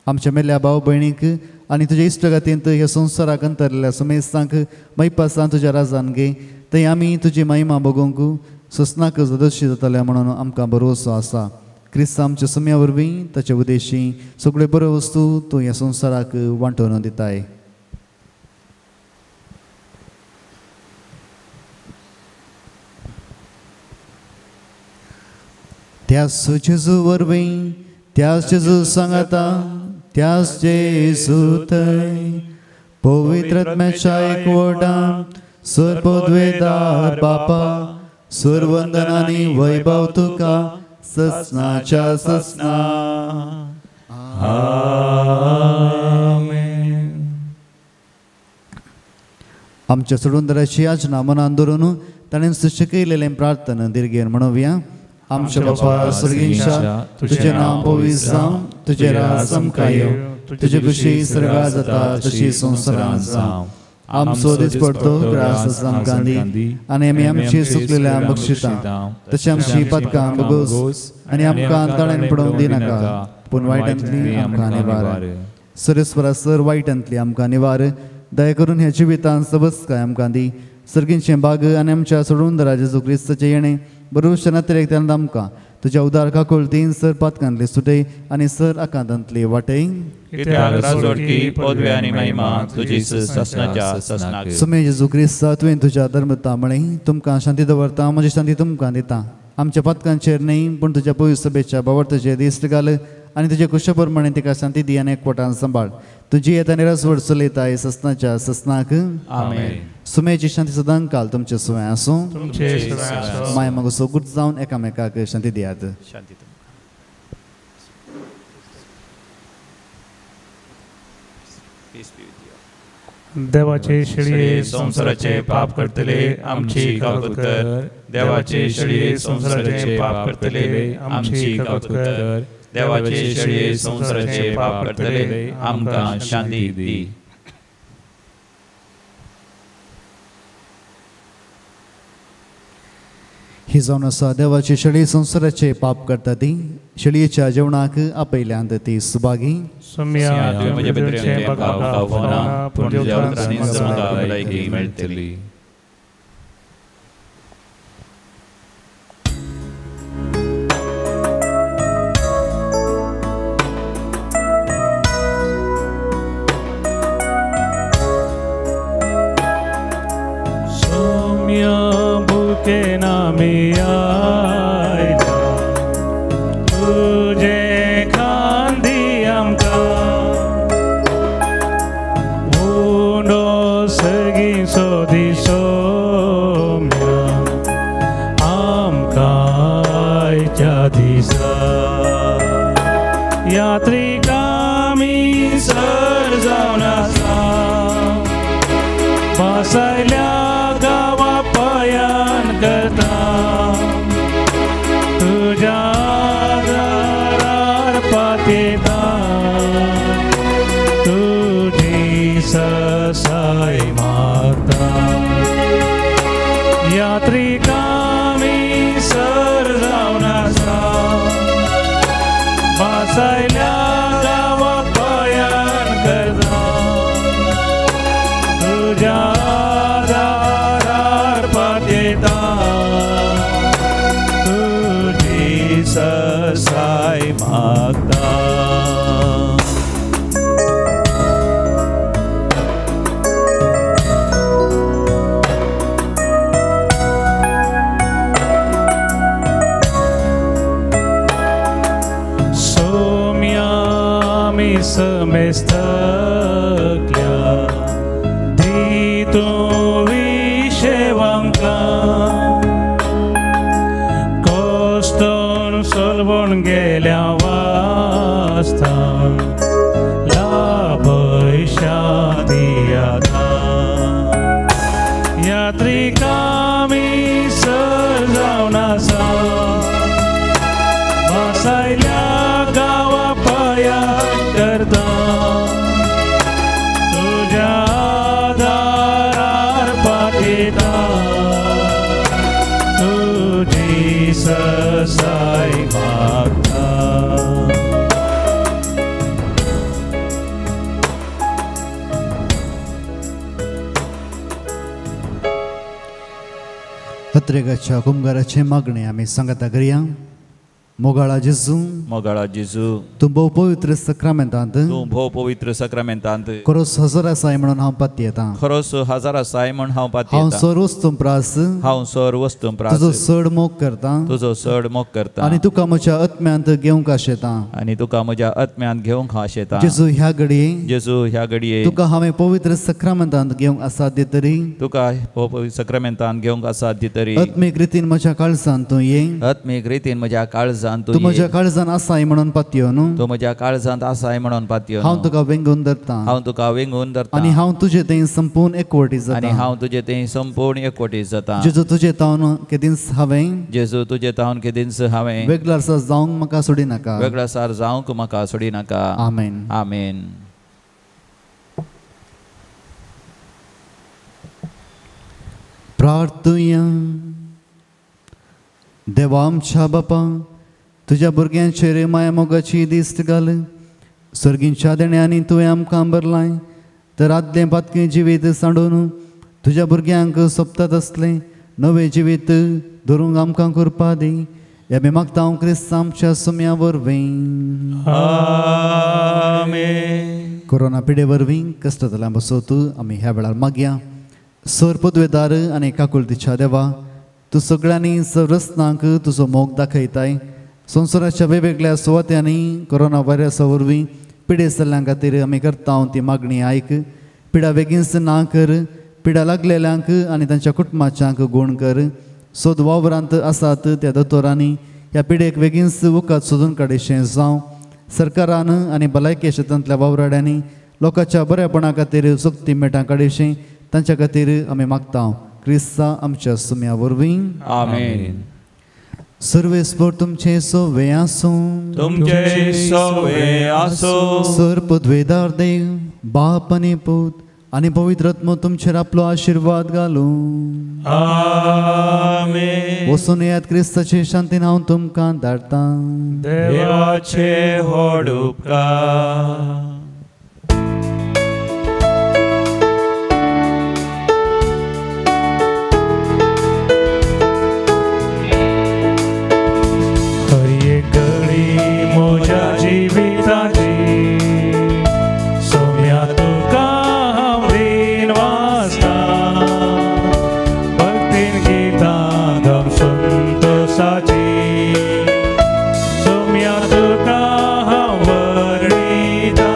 आमच्या मेल्ल्या भाव भयणीक आनी तुज्या इश्टगातींत ह्या संवसाराक अंतरलेल्या समेस्तांक मैपासान तुज्या राजान घे. थंय आमी तुजी महिमा बगोवंक सोसनाक सदस्य जातल्या म्हणून आमकां भरवसो आसा. क्रिस्त आमच्या सम्या वरवीं ताचे उदेशी सगळ्यो बऱ्यो वस्तू तूं ह्या संवसाराक वांटोवन दिताय. त्यास जेजू वरवीं त्यास जेजू सांगाता त्यास जेजू थंय पवित्र आत्म्याच्या एकवटान सर्वद्वेदार बापा सर्वंदन आनी वैभव तुका ससनाच्या ससना. आमेन. आमच्या सोडूनदाराची याचना मनान धरून ताणें शिकयलेलें प्रार्थना दिर्घेन म्हणोवया. आमच्या बापा स्वर्गींच्या तुझें नांव पवित्र जावं, तुजें राज आमकां येवं, तुजे खुशी सर्गां जाता तशी संवसारांत जावं. आमचो दिसपडतो ग्रास आमकां दी आनी आमी आमची चुकलेल्या बक्षिता तशें आमची पदकां बगोस आनी आमकां ताळ्यान पडोवंक दिनाका पूण वायटांतली आमकां निवार. सरेस्वरा सर वायटांतली आमकां निवार. दया करून ह्या जिवितांत सबसकाय आमकां दी. सर्गींचें बाग आनी आमच्या सोडून दरा जेजू क्रिस्ताचें येणें बरोबर नात्रेक तेन्ना आमकां तुज्या उदार काकुळतीन सर पातकांतली सुटय आनी सर आकांतांतली वाटय. सुमे जेजू क्रिस्ता तुवें तुज्या धर्मता म्हळें तुमकां शांती दवरता म्हजी शांती तुमकां दिता. आमच्या पातकांचेर न्हय पूण तुज्या पवित्र सभेच्या बावडताचेर दिश्ट घाल आनी तुज्या कुशा प्रमाणे तिका शांती दी आनी एकवटान सांबाळ. तुजी येता निरासवड चलयता ससनाच्या ससनाक. आमेन. सुमेची शांती सदां काल तुमचे सुवें आसूं. माय मगो सोगूट जावन एकामेकाक शांती दियात. देवाचे शेळये संवसाराचे पाप करतले आमची काकूत कर. देवाचे शेळये संवसाराचे पाप करतले आमची काकूत कर. देवाचे शेळये संवसाराचे पाप करतले आमकां शांती दी. ही जावन आसा देवाची शेळी संवसाराचे पाप करता ती शेळयेच्या जेवणाक आपयल्यांत ती सुभागी. के नामी आयला तुझे खांदी आमकां उंडो सगीं सोदी सोम्या आमकां आयच्या दिसा यात्रिक आमी सर जावन आसा बसायल्या तुझ्या दारार पातेता तुझी ससाय मागता यात्रिक आमी सर जावन आसा बसायल्या गांवा पयान करता तुझ्या दारार पातेता ससाय मागता. सोम्या आमी समेस्तकल्या दी तूं विशेवांकां सोलवण गेल्या वास्ता लाभय शांती आतां यात्रिक आमी सर जावन आसा बसायल्या गांवा पाया करता तुझ्या दारार पातेता तुझी ससाय मागता. हत्रेगाच्या कुमगाराचे मागणे आमी सांगता करया. मोगाळा जेजू, मोगाळा जेजू, तूं भोव पवित्र सक्रामेंतांत, तूं भोव पवित्र सक्रामेंतांत खरोच हजर आसाय म्हणून हांव पातयेतां, खरोच हजर आसाय म्हणून हांव पातयेतां. हांव सर वस्तूं प्रास, हांव सर वस्तूं प्रास तुजो चड मोग करतां, तुजो चड मोग करतां आनी तुका म्हज्या आत्म्यांत घेवंक आशेतां, आनी तुका म्हज्या आत्म्यांत घेवंक आशेतां. जेजू ह्या घडये, जेजू ह्या घडये तुका हांवें पवित्र सक्रामेंतांत घेवंक असाध्य तरी, तुका पवित्र सक्रामेंतांत घेवंक असाध्य तरी आत्मीक रितीन म्हज्या काळजांत तूं ये, आत्मीक रितीन म्हज्या काळजांत तूं म्हज्या काळजांत आसाय म्हणून पातयो न्हू, तूं म्हज्या काळजांत आसाय म्हणून पातयो. हांव तुका वेंगून धरतां, हांव तुका वेंगून धरतां आनी हांव तुजे थंय संपूर्ण एकवटी जाता, आनी हांव तुजे थंय संपूर्ण एकवटी जाता. जेजू तुजे तावन केदींच हांवें, जेजू तुजे तावन केदींच हांवें वेगळासार जावंक म्हाका सोडिनाका, वेगळासार जावंक म्हाका सोडिनाका. आमेन. आमेन. प्रार्थुया. देवा आमच्या बापा, तुज्या भुरग्यांचेर माया मोगाची दिस्त घाल. सर्गींच्या देण्यांनी तुवें आमकां भरलाय, तर आदलें पातकें जिवीत सांडून तुज्या भुरग्यांक सोबतात असलें नवें जिवीत धरूंक आमकां कृपा दी. ह्या आमी मागता हांव क्रिस्त आमच्या सुम्या वरवीं. आमेन. कोरोना पिडे वरवीं कश्ट जाल्यां बसोत आमी ह्या वेळार मागया. सर पदवेदार आनी काकुळतीच्या देवा, तूं सगळ्यांनी संरचनांक तुजो मोग दाखयताय. संवसाराच्या वेगवेगळ्या सुवात्यांनी कोरोना व्हायरसा वरवीं पिडे जाल्ल्यां खातीर आमी करता ती मागणी आयक. पिडा बेगीनच ना कर, पिडा लागलेल्यांक आनी तांच्या कुटुंबाच्यांक गूण कर. सोद वावरांत आसात त्या दोतोरांनी ह्या पिडेक बेगीनच वखद सोदून काडचें जावं. सरकारान आनी भलायकी क्षेत्रांतल्या वावराड्यांनी लोकांच्या बऱ्यापणा खातीर सोगती मेटां काडचीं, तांच्या खातीर आमी मागता. क्रिस्ता आमच्या सुम्या वरवीं. आमेन. सर्वेस्पर तुमचे सोवे आसूं. तुमचे सोवे आसूं. सर पदवेदार देव बाप आनी पूत आनी पवित्र आत्मो तुमचेर आपलो आशिर्वाद घालूं. आमेन. वचून येयात क्रिस्ताचे शांतीन हांव तुमकां धाडटां. देवाचे व्हड उपकार. म्हज्या जिविताची सोम्या तुका हांव रीण वाचता, भक्तीन गितां गावन संतोसाची सोम्या तुका हांव वर्णिता.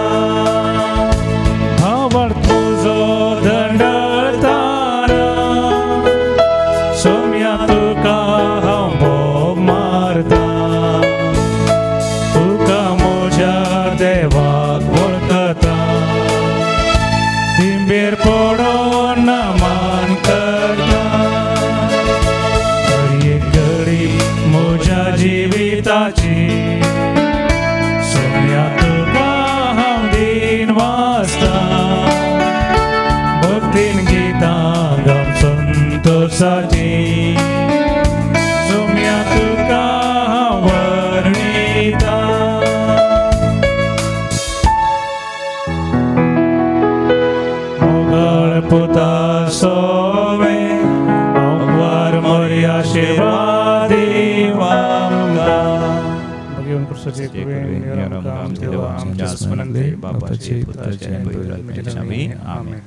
भावार्थ तुजो दंडळताना सोम्या तुका हांव भोग मारता, देवाक वळखता दिंबेर पडोन मान करता. हर एक घडी म्हज्या जिविताची सोम्या तुका हांव दीन वाचता, भक्तीन गितां गावन संतोसाची सोम्या तुका हांव वर्णिता. पुता सोवे आंकवार मोरी आशिर्वाद भगवान क्रिस्ताचे कृपेन आमच्या देवा आमच्या स्मरणांतले बापाचे पुत्राचे आनी पवित्र आत्म्याचे नांवान. आमेन.